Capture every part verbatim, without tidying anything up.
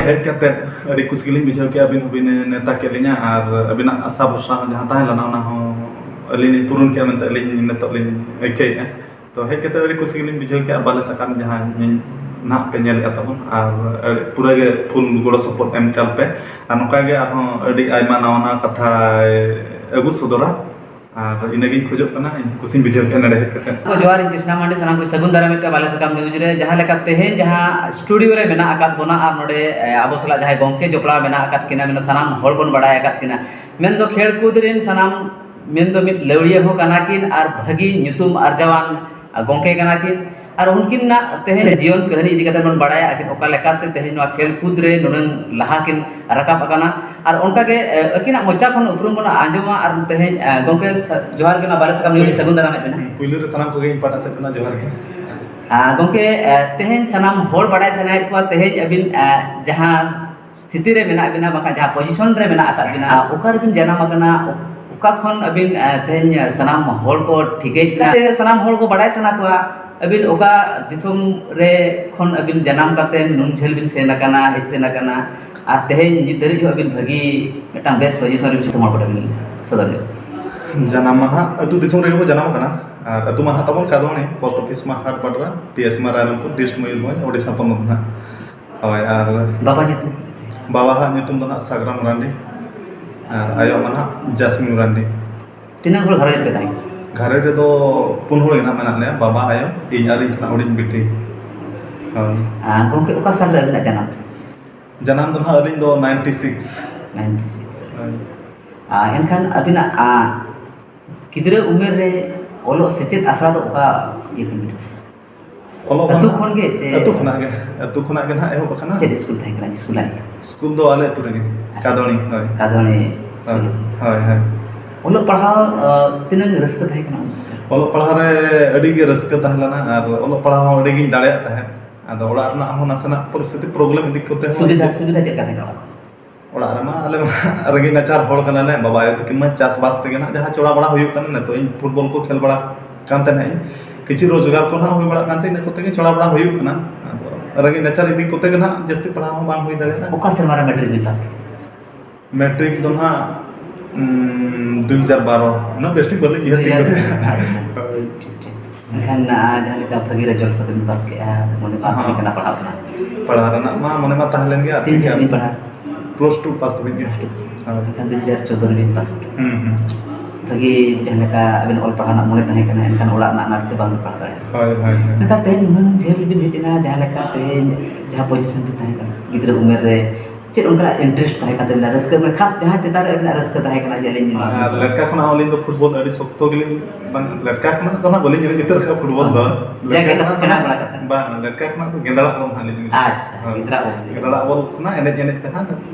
ᱦᱮᱡ ᱠᱟᱛᱮ ᱟᱹᱰᱤ ᱠᱩᱥᱤ ᱜᱮᱞᱤᱧ ᱵᱩᱡᱷᱟᱹᱣ ᱠᱮᱜᱼᱟ, ᱟᱹᱵᱤᱱ ᱦᱚᱸᱵᱤᱱ ᱱᱮᱣᱛᱟ ᱠᱮᱫ ᱞᱤᱧᱟ ᱟᱨ ᱟᱹᱵᱤᱱᱟᱜ ᱟᱥᱟ ᱵᱷᱚᱨᱥᱟ ᱦᱚᱸ ᱡᱟᱦᱟᱸ ᱛᱟᱦᱮᱸ ᱞᱮᱱᱟ, ᱚᱱᱟ ᱦᱚᱸ ᱟᱹᱞᱤᱧ ᱞᱤᱧ ᱯᱩᱨᱩᱱ ᱠᱮᱜᱼᱟ ᱢᱮᱱᱛᱮ ᱟᱹᱞᱤᱧ ᱱᱤᱛᱚᱜ ᱞᱤᱧ ᱟᱹᱭᱠᱟᱹᱣᱮᱫᱼᱟ᱾ ᱛᱚ, ᱦᱮᱡ ᱠᱟᱛᱮ ᱟᱹᱰᱤ ᱠᱩᱥᱤ ᱜᱮᱞᱤᱧ ᱵᱩᱡᱷᱟᱹᱣ ᱠᱮᱜᱼᱟ᱾ ᱵᱟᱞᱮ ᱥᱟᱠᱟᱢ ᱡᱟᱦᱟᱸ ᱤᱧ ᱱᱟᱦᱟᱜ ᱯᱮ ᱧᱮᱞᱮᱫᱼᱟ ᱛᱟᱵᱚᱱ, ᱟᱨ ᱟᱹᱰᱤ, ᱯᱩᱨᱟᱹ ᱜᱮ ᱯᱷᱩᱞ ᱜᱚᱲᱚ ᱥᱚᱯᱚᱦᱚᱫ ᱮᱢ ᱪᱟᱞ ᱯᱮ, ᱟᱨ ᱱᱚᱝᱠᱟ ᱜᱮ ᱟᱨᱦᱚᱸ ᱟᱹᱰᱤ ᱟᱭᱢᱟ ᱱᱟᱣᱟ ᱱᱟᱣᱟ ᱠᱟᱛᱷᱟᱭ ᱟᱹᱜᱩ ᱥᱚᱫᱚᱨᱟ᱾ ᱟᱨ ᱤᱱᱟᱹᱜᱤᱧ ᱠᱷᱚᱡᱚᱜ ᱠᱟᱱᱟ, ᱤᱧ ᱠᱩᱥᱤᱧ ᱵᱩᱡᱷᱟᱹᱣ ᱠᱮᱜᱼᱟ ᱱᱚᱰᱮ ᱦᱮᱡ ᱠᱟᱛᱮ᱾ ᱡᱚᱦᱟᱨ, ᱤᱧ ᱠᱨᱤᱥᱱᱟ ᱢᱟᱱᱰᱤ, ᱥᱟᱱᱟᱢ ᱠᱚ ᱥᱟᱹᱜᱩᱱ ᱫᱟᱨᱟᱢ ᱢᱤᱫᱴᱟᱝ ᱵᱟᱞᱮ ᱥᱟᱠᱟᱢ ᱱᱤᱭᱩᱡᱽ ᱨᱮ᱾ ᱡᱟᱦᱟᱸ ᱞᱮᱠᱟ ᱛᱮᱦᱮᱧ ᱡᱟᱦᱟᱸ ᱥᱴᱩᱰᱤᱭᱳ ᱨᱮ ᱢᱮᱱᱟᱜ ᱟᱠᱟᱫ ᱵᱚᱱᱟ ᱟᱨ ᱱᱚᱰᱮ, ᱮ, ᱟᱵᱚ ᱥᱟᱞᱟᱜ ᱡᱟᱦᱟᱸᱭ ᱜᱚᱢᱠᱮ ᱡᱚᱯᱲᱟᱣ ᱢᱮᱱᱟᱜ ᱟᱠᱟᱫ ᱠᱤᱱᱟ, ᱢᱮᱱᱫᱚ ᱥᱟᱱᱟᱢ ᱦᱚᱲ ᱵᱚᱱ ᱵᱟᱲᱟᱭ ᱟᱠᱟᱫ ᱠᱤᱱᱟ, ᱢᱮᱱᱫᱚ ᱠᱷᱮᱞ ᱠᱩᱫ ᱨᱮᱱ ᱥᱟᱱᱟᱢ, ᱢᱮᱱᱫᱚ ᱢᱤᱫ ᱞᱟᱹᱣᱲᱤᱭᱟᱹ ᱦᱚᱸ ᱠᱟᱱᱟ ᱠᱤᱱ ᱟᱨ ᱵᱷᱟᱹᱜᱤ ᱧᱩᱛᱩᱢ ᱟᱨᱡᱟᱣᱟᱱ ᱜᱚᱢᱠᱮ ᱠᱟᱱᱟ ᱠᱤᱱ᱾ ᱟᱨ ᱩᱱᱠᱤᱱᱟᱜ ᱛᱮᱦᱮᱧ ᱡᱤᱭᱚᱱ ᱠᱟᱹᱦᱱᱤ ᱤᱫᱤ ᱠᱟᱛᱮ ᱵᱚᱱ ᱵᱟᱲᱟᱭᱟ, ᱟᱹᱠᱤᱱ ᱚᱠᱟ ᱞᱮᱠᱟᱛᱮ ᱛᱮᱦᱮᱧ ᱱᱚᱣᱟ ᱠᱷᱮᱞ ᱠᱩᱫ ᱨᱮ ᱱᱩᱱᱟᱹᱝ ᱞᱟᱦᱟ ᱠᱤᱱ ᱨᱟᱠᱟᱵ ᱟᱠᱟᱱᱟ᱾ ᱟᱨ ᱚᱱᱠᱟᱜᱮ, ᱮ, ᱟᱹᱠᱤᱱᱟᱜ ᱢᱚᱪᱟ ᱠᱷᱚᱱ ᱩᱯᱨᱩᱢ ᱵᱚᱱ ᱟᱸᱡᱚᱢᱟ᱾ ᱟᱨ ᱛᱮᱦᱮᱧ, ᱮ, ᱜᱚᱢᱠᱮ, ᱥᱟ-, ᱡᱚᱦᱟᱨ ᱜᱮ, ᱱᱚᱣᱟ ᱵᱟᱞᱮ ᱥᱟᱠᱟᱢ ᱱᱤᱭᱩᱡᱽ ᱨᱮ ᱥᱟᱹᱜᱩᱱ ᱫᱟᱨᱟᱢᱮᱫ ᱵᱮᱱᱟ᱾ ᱦᱩᱸ, ᱯᱩᱭᱞᱩ ᱨᱮ ᱥᱟᱱᱟᱢ ᱠᱚᱜᱮ ᱤᱧ ᱯᱟᱦᱴᱟ ᱥᱮᱫ ᱠᱷᱚᱱᱟᱜ ᱡᱚᱦᱟᱨ ᱜᱮ᱾ ᱟᱨ ᱜᱚᱢᱠᱮ, ᱮ, ᱛᱮᱦᱮᱧ ᱥᱟᱱᱟᱢ ᱦᱚᱲ ᱵᱟᱲᱟᱭ ᱥᱟᱱᱟᱭᱮᱫ ᱠᱚᱣᱟ, ᱛᱮᱦᱮᱧ ᱟᱹᱵᱤᱱ, ᱮ, ᱡᱟᱦᱟᱸ ᱥᱛᱷᱤᱛᱤ ᱨᱮ ᱢᱮᱱᱟᱜ ᱵᱤᱱᱟ, ᱵᱟᱝᱠᱷᱟᱱ ᱡᱟᱦᱟᱸ ᱯᱚᱡᱤᱥᱚᱱ ᱨᱮ ᱢᱮᱱᱟᱜ ᱟᱠᱟᱫ ᱵᱤᱱᱟ, ᱚᱠᱟ ᱨᱮᱵᱤᱱ ᱡᱟᱱᱟᱢ ᱟᱠᱟᱱᱟ, ᱚᱠᱟ ᱠᱷᱚᱱ ᱟᱹᱵᱤᱱ, ᱮ, ᱛᱮᱦᱮᱧ ᱥᱟᱱᱟᱢ ᱦᱚᱲ ᱠᱚ ᱴᱷᱤᱠᱟᱹᱭᱮᱫ ᱵᱤᱱᱟ, ᱥᱮ ᱥᱟᱱᱟᱢ ᱦᱚᱲ ᱠᱚ ᱵᱟᱲᱟᱭ ᱥᱟᱱᱟ ᱠᱚᱣᱟ, ᱟᱹᱵᱤᱱ ᱚᱠᱟ ᱫᱤᱥᱚᱢ ᱨᱮ ᱠᱷᱚᱱ ᱟᱹᱵᱤᱱ ᱡᱟᱱᱟᱢ ᱠᱟᱛᱮ ᱱᱩᱱ ᱡᱷᱟᱹᱞ ᱵᱤᱱ ᱥᱮᱱ ᱟᱠᱟᱱᱟ, ᱦᱮᱡ ᱥᱮᱱ ᱟᱠᱟᱱᱟ, ᱟᱨ ᱛᱮᱦᱮᱧ ᱱᱤᱛ ᱫᱷᱟᱹᱨᱤᱡ ᱦᱚᱸ ᱟᱹᱵᱤᱱ ᱵᱷᱟᱹᱜᱤ ᱢᱤᱫᱴᱟᱝ ᱵᱮᱥ ᱯᱚᱡᱤᱥᱚᱱ ᱨᱮ ᱥᱟᱱᱟᱢ ᱦᱚᱲ ᱠᱚᱴᱷᱮᱱ ᱵᱤᱱ ᱥᱚᱫᱚᱨ ᱧᱚᱜ? ᱡᱟᱱᱟᱢ ᱢᱟ ᱦᱟᱸᱜ ᱟᱹᱛᱩ ᱫᱤᱥᱚᱢ ᱨᱮᱜᱮ ᱵᱚ ᱡᱟᱱᱟᱢ ᱟᱠᱟᱱᱟ, ᱟᱨ ᱟᱹᱛᱩ ᱢᱟ ᱦᱟᱸᱜ ᱛᱟᱵᱚᱱ ᱠᱟᱫᱣᱟᱱᱤ, ᱯᱳᱥᱴ ᱚᱯᱷᱤᱥ ᱢᱟ ᱦᱟᱴᱵᱟᱰᱨᱟ, ᱯᱤ ᱮᱥ ᱢᱟ ᱨᱟᱭᱨᱚᱝᱯᱩᱨ, ᱰᱤᱥᱴ ᱢᱚᱭᱩᱨᱵᱷᱚᱸᱡᱽ, ᱳᱰᱤᱥᱟ ᱯᱚᱱᱚᱛ ᱱᱟᱦᱟᱜ᱾ ᱦᱳᱭ, ᱟᱨ ᱵᱟᱵᱟ ᱧᱩᱛᱩᱢ ᱠᱚ ᱪᱮᱫ ᱛᱟᱭ? ᱵᱟᱵᱟᱣᱟᱜ ᱧᱩᱛᱩᱢ ᱫᱚ ᱱᱟᱦᱟᱜ ᱥᱟᱜᱽᱨᱟᱢ ᱢᱟᱨᱟᱱᱰᱤ ᱟᱨ ᱟᱭᱳ ᱢᱟ ᱱᱟᱦᱟᱜ ᱡᱟᱥᱢᱤᱱ ᱢᱟᱨᱟᱱᱰᱤ᱾ ᱛᱤᱱᱟᱹᱜ ᱦᱚᱲ ᱜᱷᱟᱨᱚᱸᱡᱽ ᱨᱮᱯᱮ ᱛᱟᱦᱮᱸ ᱠᱟᱱᱟ? ᱜᱷᱟᱨᱚᱸᱡᱽ ᱨᱮᱫᱚ ᱯᱩᱱ ᱦᱚᱲ ᱜᱮ ᱱᱟᱦᱟᱜ ᱢᱮᱱᱟᱜ ᱞᱮᱭᱟ, ᱵᱟᱵᱟ, ᱟᱭᱳ, ᱤᱧ ᱟᱨ ᱤᱧ ᱠᱷᱚᱱᱟᱜ ᱦᱩᱰᱤᱧ ᱵᱤᱴᱤ᱾ ᱦᱳᱭ᱾ ᱟᱨ ᱜᱚᱢᱠᱮ, ᱚᱠᱟ ᱥᱟᱞ ᱨᱮ ᱟᱹᱵᱤᱱᱟᱜ ᱡᱟᱱᱟᱢ? ᱡᱟᱱᱟᱢ ᱫᱚ ᱱᱟᱦᱟᱜ ᱟᱹᱞᱤᱧ ᱫᱚ ᱱᱟᱭᱤᱱᱴᱤ ᱥᱤᱠᱥ᱾ Ninety six. ᱦᱳᱭ᱾ ᱟᱨ ᱮᱱᱠᱷᱟᱱ ᱟᱹᱵᱤᱱᱟᱜ, ᱟ, ᱜᱤᱫᱽᱨᱟᱹ ᱩᱢᱮᱨ ᱨᱮ ᱚᱞᱚᱜ ᱥᱮᱪᱮᱫ ᱟᱥᱲᱟ ᱫᱚ ᱚᱠᱟ ᱤᱭᱟᱹ ᱠᱷᱚᱱ ᱵᱤᱱ? ᱚᱞᱚᱜ ᱟᱹᱛᱩ ᱯᱟᱲᱦᱟᱜ ᱠᱷᱚᱱ ᱜᱮ ᱪᱮ? ᱟᱹᱛᱩ ᱠᱷᱚᱱᱟᱜ ᱜᱮ, ᱟᱹᱛᱩ ᱠᱷᱚᱱᱟᱜ ᱜᱮ ᱱᱟᱦᱟᱜ ᱮᱦᱚᱵ ᱟᱠᱟᱱᱟ᱾ ᱪᱮᱫ ᱥᱠᱩᱞ ᱛᱟᱦᱮᱸ ᱠᱟᱱᱟ ᱥᱠᱩᱞ ᱟᱜ ᱧᱩᱛᱩᱢ? ᱥᱠᱩᱞ ᱫᱚ ᱟᱞᱮ ᱟᱹᱛᱩ ᱨᱮᱜᱮ, ᱠᱟᱫᱚᱱᱤ, ᱦᱳᱭ᱾ ᱠᱟᱫᱚᱱᱤ ᱦᱳᱭ, ᱥᱠᱩᱞ᱾ ᱦᱳᱭ, ᱦᱳᱭ᱾ ᱚᱞᱚᱜ ᱯᱟᱲᱦᱟᱣ, ᱟ, ᱛᱤᱱᱟᱹᱜ ᱨᱟᱹᱥᱠᱟᱹ ᱛᱟᱦᱮᱸ ᱠᱟᱱᱟ ᱩᱱ ᱚᱠᱛᱚ? ᱚᱞᱚᱜ ᱯᱟᱲᱦᱟᱣ ᱨᱮ ᱟᱹᱰᱤ ᱜᱮ ᱨᱟᱹᱥᱠᱟᱹ ᱛᱟᱦᱮᱸ ᱞᱮᱱᱟ ᱟᱨ ᱚᱞᱚᱜ ᱯᱟᱲᱦᱟᱣ ᱦᱚᱸ ᱟᱹᱰᱤ ᱜᱤᱧ ᱫᱟᱲᱮᱭᱟᱜ ᱛᱟᱦᱮᱸᱫ᱾ ᱟᱫᱚ ᱚᱲᱟᱜ ᱨᱮᱱᱟᱜ ᱦᱚᱸ ᱱᱟᱥᱮᱱᱟᱜ ᱯᱚᱨᱤᱥᱛᱷᱤᱛᱤ ᱯᱨᱚᱵᱞᱮᱢ ᱤᱫᱤ ᱠᱟᱛᱮ ᱦᱚᱸ ᱥᱩᱵᱤᱫᱷᱟ, ᱥᱩᱵᱤᱫᱷᱟ ᱪᱮᱫ ᱞᱮᱠᱟ ᱛᱟᱦᱮᱸ ᱠᱟᱱᱟ ᱚᱲᱟᱜ ᱠᱷᱚᱱ? ᱚᱲᱟᱜ ᱨᱮᱢᱟ ᱟᱞᱮ ᱢᱟ ᱨᱮᱸᱜᱮᱡ ᱱᱟᱪᱟᱨ ᱦᱚᱲ ᱠᱟᱱᱟᱞᱮ, ᱵᱟᱵᱟ ᱟᱭᱳ ᱛᱟᱹᱠᱤᱱ ᱢᱟ ᱪᱟᱥᱵᱟᱥ ᱛᱮᱜᱮ ᱱᱟᱦᱟᱜ ᱡᱟᱦᱟᱸ ᱪᱚᱲᱟ ᱵᱟᱲᱟ ᱦᱩᱭᱩᱜ ᱠᱟᱱᱟ᱾ ᱱᱤᱛᱚᱜ ᱤᱧ ᱯᱷᱩᱴᱵᱚᱞ ᱠᱚ ᱠᱷᱮᱞ ᱵᱟᱲᱟ ᱠᱟᱱ ᱛᱟᱦᱮᱸᱱᱟᱜ ᱤᱧ, ᱠᱤᱪᱷᱩ ᱨᱳᱡᱽᱜᱟᱨ ᱠᱚ ᱱᱟᱦᱟᱜ ᱦᱩᱭ ᱵᱟᱲᱟᱜ ᱠᱟᱱ ᱛᱮ ᱤᱱᱟᱹ ᱠᱚᱛᱮ ᱜᱮ ᱪᱚᱲᱟ ᱵᱟᱲᱟ ᱦᱩᱭᱩᱜ ᱠᱟᱱᱟ᱾ ᱟᱫᱚ ᱨᱮᱸᱜᱮᱡ ᱱᱟᱪᱟᱨ ᱤᱫᱤ ᱠᱚᱛᱮ ᱜᱮ ᱱᱟᱦᱟᱜ ᱡᱟᱹᱥᱛᱤ ᱯᱟᱲᱦᱟᱣ ᱦᱚᱸ ᱵᱟᱝ ᱦᱩᱭ ᱫᱟᱲᱮᱭᱟᱜᱼᱟ᱾ ᱚᱠᱟ ᱥᱮᱨᱢᱟ ᱨᱮ ᱢᱮᱴᱨᱤᱠ ᱵᱤᱱ ᱯᱟᱥ ᱠᱮᱫᱟ? ᱢᱮᱴᱨᱤᱠ ᱫᱚ ᱱᱟᱦᱟᱜ ᱩᱸ, ᱫᱩ ᱦᱟᱡᱟᱨ ᱵᱟᱨᱚ, ᱩᱱᱟᱹᱜ ᱵᱮᱥᱴᱷᱤᱠ ᱵᱟᱹᱞᱤᱧ ᱩᱭᱦᱟᱹᱨ ᱫᱩ ᱦᱟᱡᱟᱨ ᱴᱷᱤᱠ ᱠᱟᱫᱟ᱾ ᱟᱪᱪᱷᱟ᱾ ᱦᱳᱭ᱾ ᱴᱷᱤᱠ, ᱴᱷᱤᱠ᱾ ᱮᱱᱠᱷᱟᱱ, ᱟᱸ, ᱡᱟᱦᱟᱸ ᱞᱮᱠᱟ ᱵᱷᱟᱹᱜᱤ ᱨᱮᱡᱟᱞᱴ ᱠᱟᱛᱮ ᱵᱤᱱ ᱯᱟᱥ ᱠᱮᱜᱼᱟ, ᱢᱚᱱᱮ ᱵᱟᱝ ᱛᱟᱦᱮᱸ ᱦᱚᱸ᱾ ᱠᱟᱱᱟ ᱯᱟᱲᱦᱟᱣ ᱨᱮᱱᱟᱜ? ᱯᱟᱲᱦᱟᱣ ᱨᱮᱱᱟᱜ ᱢᱟ ᱢᱚᱱᱮ ᱢᱟ ᱛᱟᱦᱮᱸ ᱞᱮᱱ ᱜᱮᱭᱟ, ᱛᱤᱱ ᱪᱤᱠᱟᱹ ᱡᱷᱟᱹᱵᱤᱡ ᱵᱤᱱ ᱯᱟᱲᱦᱟᱣ? ᱯᱞᱟᱥ ᱴᱩ ᱯᱟᱥ ᱫᱷᱟᱹᱵᱤᱡ ᱜᱮ᱾ Plus two. ᱦᱳᱭ᱾ ᱮᱱᱠᱷᱟᱱ ᱫᱩ ᱦᱟᱡᱟᱨ ᱪᱳᱫᱽᱫᱳ ᱨᱮᱵᱤᱱ ᱯᱟᱥ ᱟᱣᱩᱴ᱾ ᱦᱩᱸ, ᱦᱩᱸ᱾ ᱵᱷᱟᱹᱜᱤ ᱡᱟᱦᱟᱸ ᱞᱮᱠᱟ ᱟᱵᱤᱱ ᱚᱞ ᱯᱟᱲᱦᱟᱣ ᱨᱮᱱᱟᱜ ᱢᱚᱱᱮ ᱛᱟᱦᱮᱸ ᱠᱟᱱᱟ, ᱮᱱᱠᱷᱟᱱ ᱚᱲᱟᱜ ᱨᱮᱱᱟᱜ ᱟᱱᱟᱴ ᱛᱮ ᱵᱟᱝ ᱵᱤᱱ ᱯᱟᱲᱦᱟᱣ ᱫᱟᱲᱮᱭᱟᱜᱼᱟ᱾ ᱦᱳᱭ, ᱦᱳᱭ, ᱦᱳᱭ᱾ ᱢᱮᱱᱠᱷᱟᱱ ᱛᱮᱦᱮᱧ ᱱᱩᱱᱟᱹᱝ ᱡᱷᱟᱹᱞ ᱵᱤᱱ ᱦᱮᱡ ᱮᱱᱟ, ᱡᱟᱦᱟᱸ ᱞᱮᱠᱟ ᱛᱮᱦᱮᱧ ᱡᱟᱦᱟᱸ ᱯᱚᱡᱤᱥᱚᱱ ᱨᱮ ᱛᱟᱦᱮᱸ ᱠᱟᱱᱟ, ᱜᱤᱫᱽᱨᱟᱹ ᱩᱢᱮᱨ ᱨᱮ ᱪᱮᱫ ᱚᱱᱠᱟᱱᱟᱜ ᱤᱱᱴᱟᱨᱮᱥᱴ ᱛᱟᱦᱮᱸ ᱠᱟᱱ ᱛᱟᱵᱤᱱᱟ, ᱨᱟᱹᱥᱠᱟᱹ, ᱢᱟᱱᱮ ᱠᱷᱟᱥ ᱡᱟᱦᱟᱸ ᱪᱮᱛᱟᱱ ᱨᱮ ᱟᱵᱤᱱᱟᱜ ᱨᱟᱹᱥᱠᱟᱹ ᱛᱟᱦᱮᱸ ᱠᱟᱱᱟ ᱡᱮ ᱟᱹᱞᱤᱧ ᱱᱚᱣᱟ ᱟᱨ ᱞᱮᱴᱠᱟ ᱠᱷᱚᱱᱟᱜ ᱦᱚᱸ ᱟᱹᱞᱤᱧ ᱫᱚ ᱯᱷᱩᱴᱵᱚᱞ ᱟᱹᱰᱤ ᱥᱚᱠᱛᱚ ᱜᱮᱞᱤᱧ, ᱢᱟᱱᱮ ᱞᱮᱴᱠᱟ ᱠᱷᱚᱱᱟᱜ ᱫᱚ ᱱᱟᱜ ᱵᱟᱹᱞᱤᱧ ᱮᱱᱮᱡ ᱩᱛᱟᱹᱨ ᱟᱠᱟᱫᱼᱟ ᱯᱷᱩᱴᱵᱚᱞ ᱫᱚ᱾ ᱦᱚᱸ᱾ ᱡᱟᱜᱮ ᱞᱮᱴᱠᱟ ᱱᱟᱥᱮ ᱠᱷᱚᱱᱟᱜ ᱥᱮᱬᱟ ᱫᱚ ᱵᱟᱲᱟ ᱠᱟᱛᱮ᱾ ᱵᱟᱝ, ᱞᱮᱴᱠᱟ ᱠᱷᱚᱱᱟᱜ ᱫᱚ ᱜᱮᱸᱫᱟᱲᱟᱜ ᱵᱚᱞ ᱱᱟᱜ ᱞᱤᱧ ᱮᱱᱮᱡ ᱟᱪᱪᱷᱟ, ᱛᱟᱦᱮᱸᱫ᱾ ᱦᱳᱭ᱾ ᱜᱮᱸᱫᱟᱲᱟᱜ ᱵᱚᱞ ᱜᱮ᱾ ᱜᱮᱸᱫᱟᱲᱟᱜ ᱵᱚᱞ ᱠᱷᱚᱱᱟᱜ ᱮᱱᱮᱡ ᱮᱱᱮᱡ ᱛᱮ ᱱᱟᱜ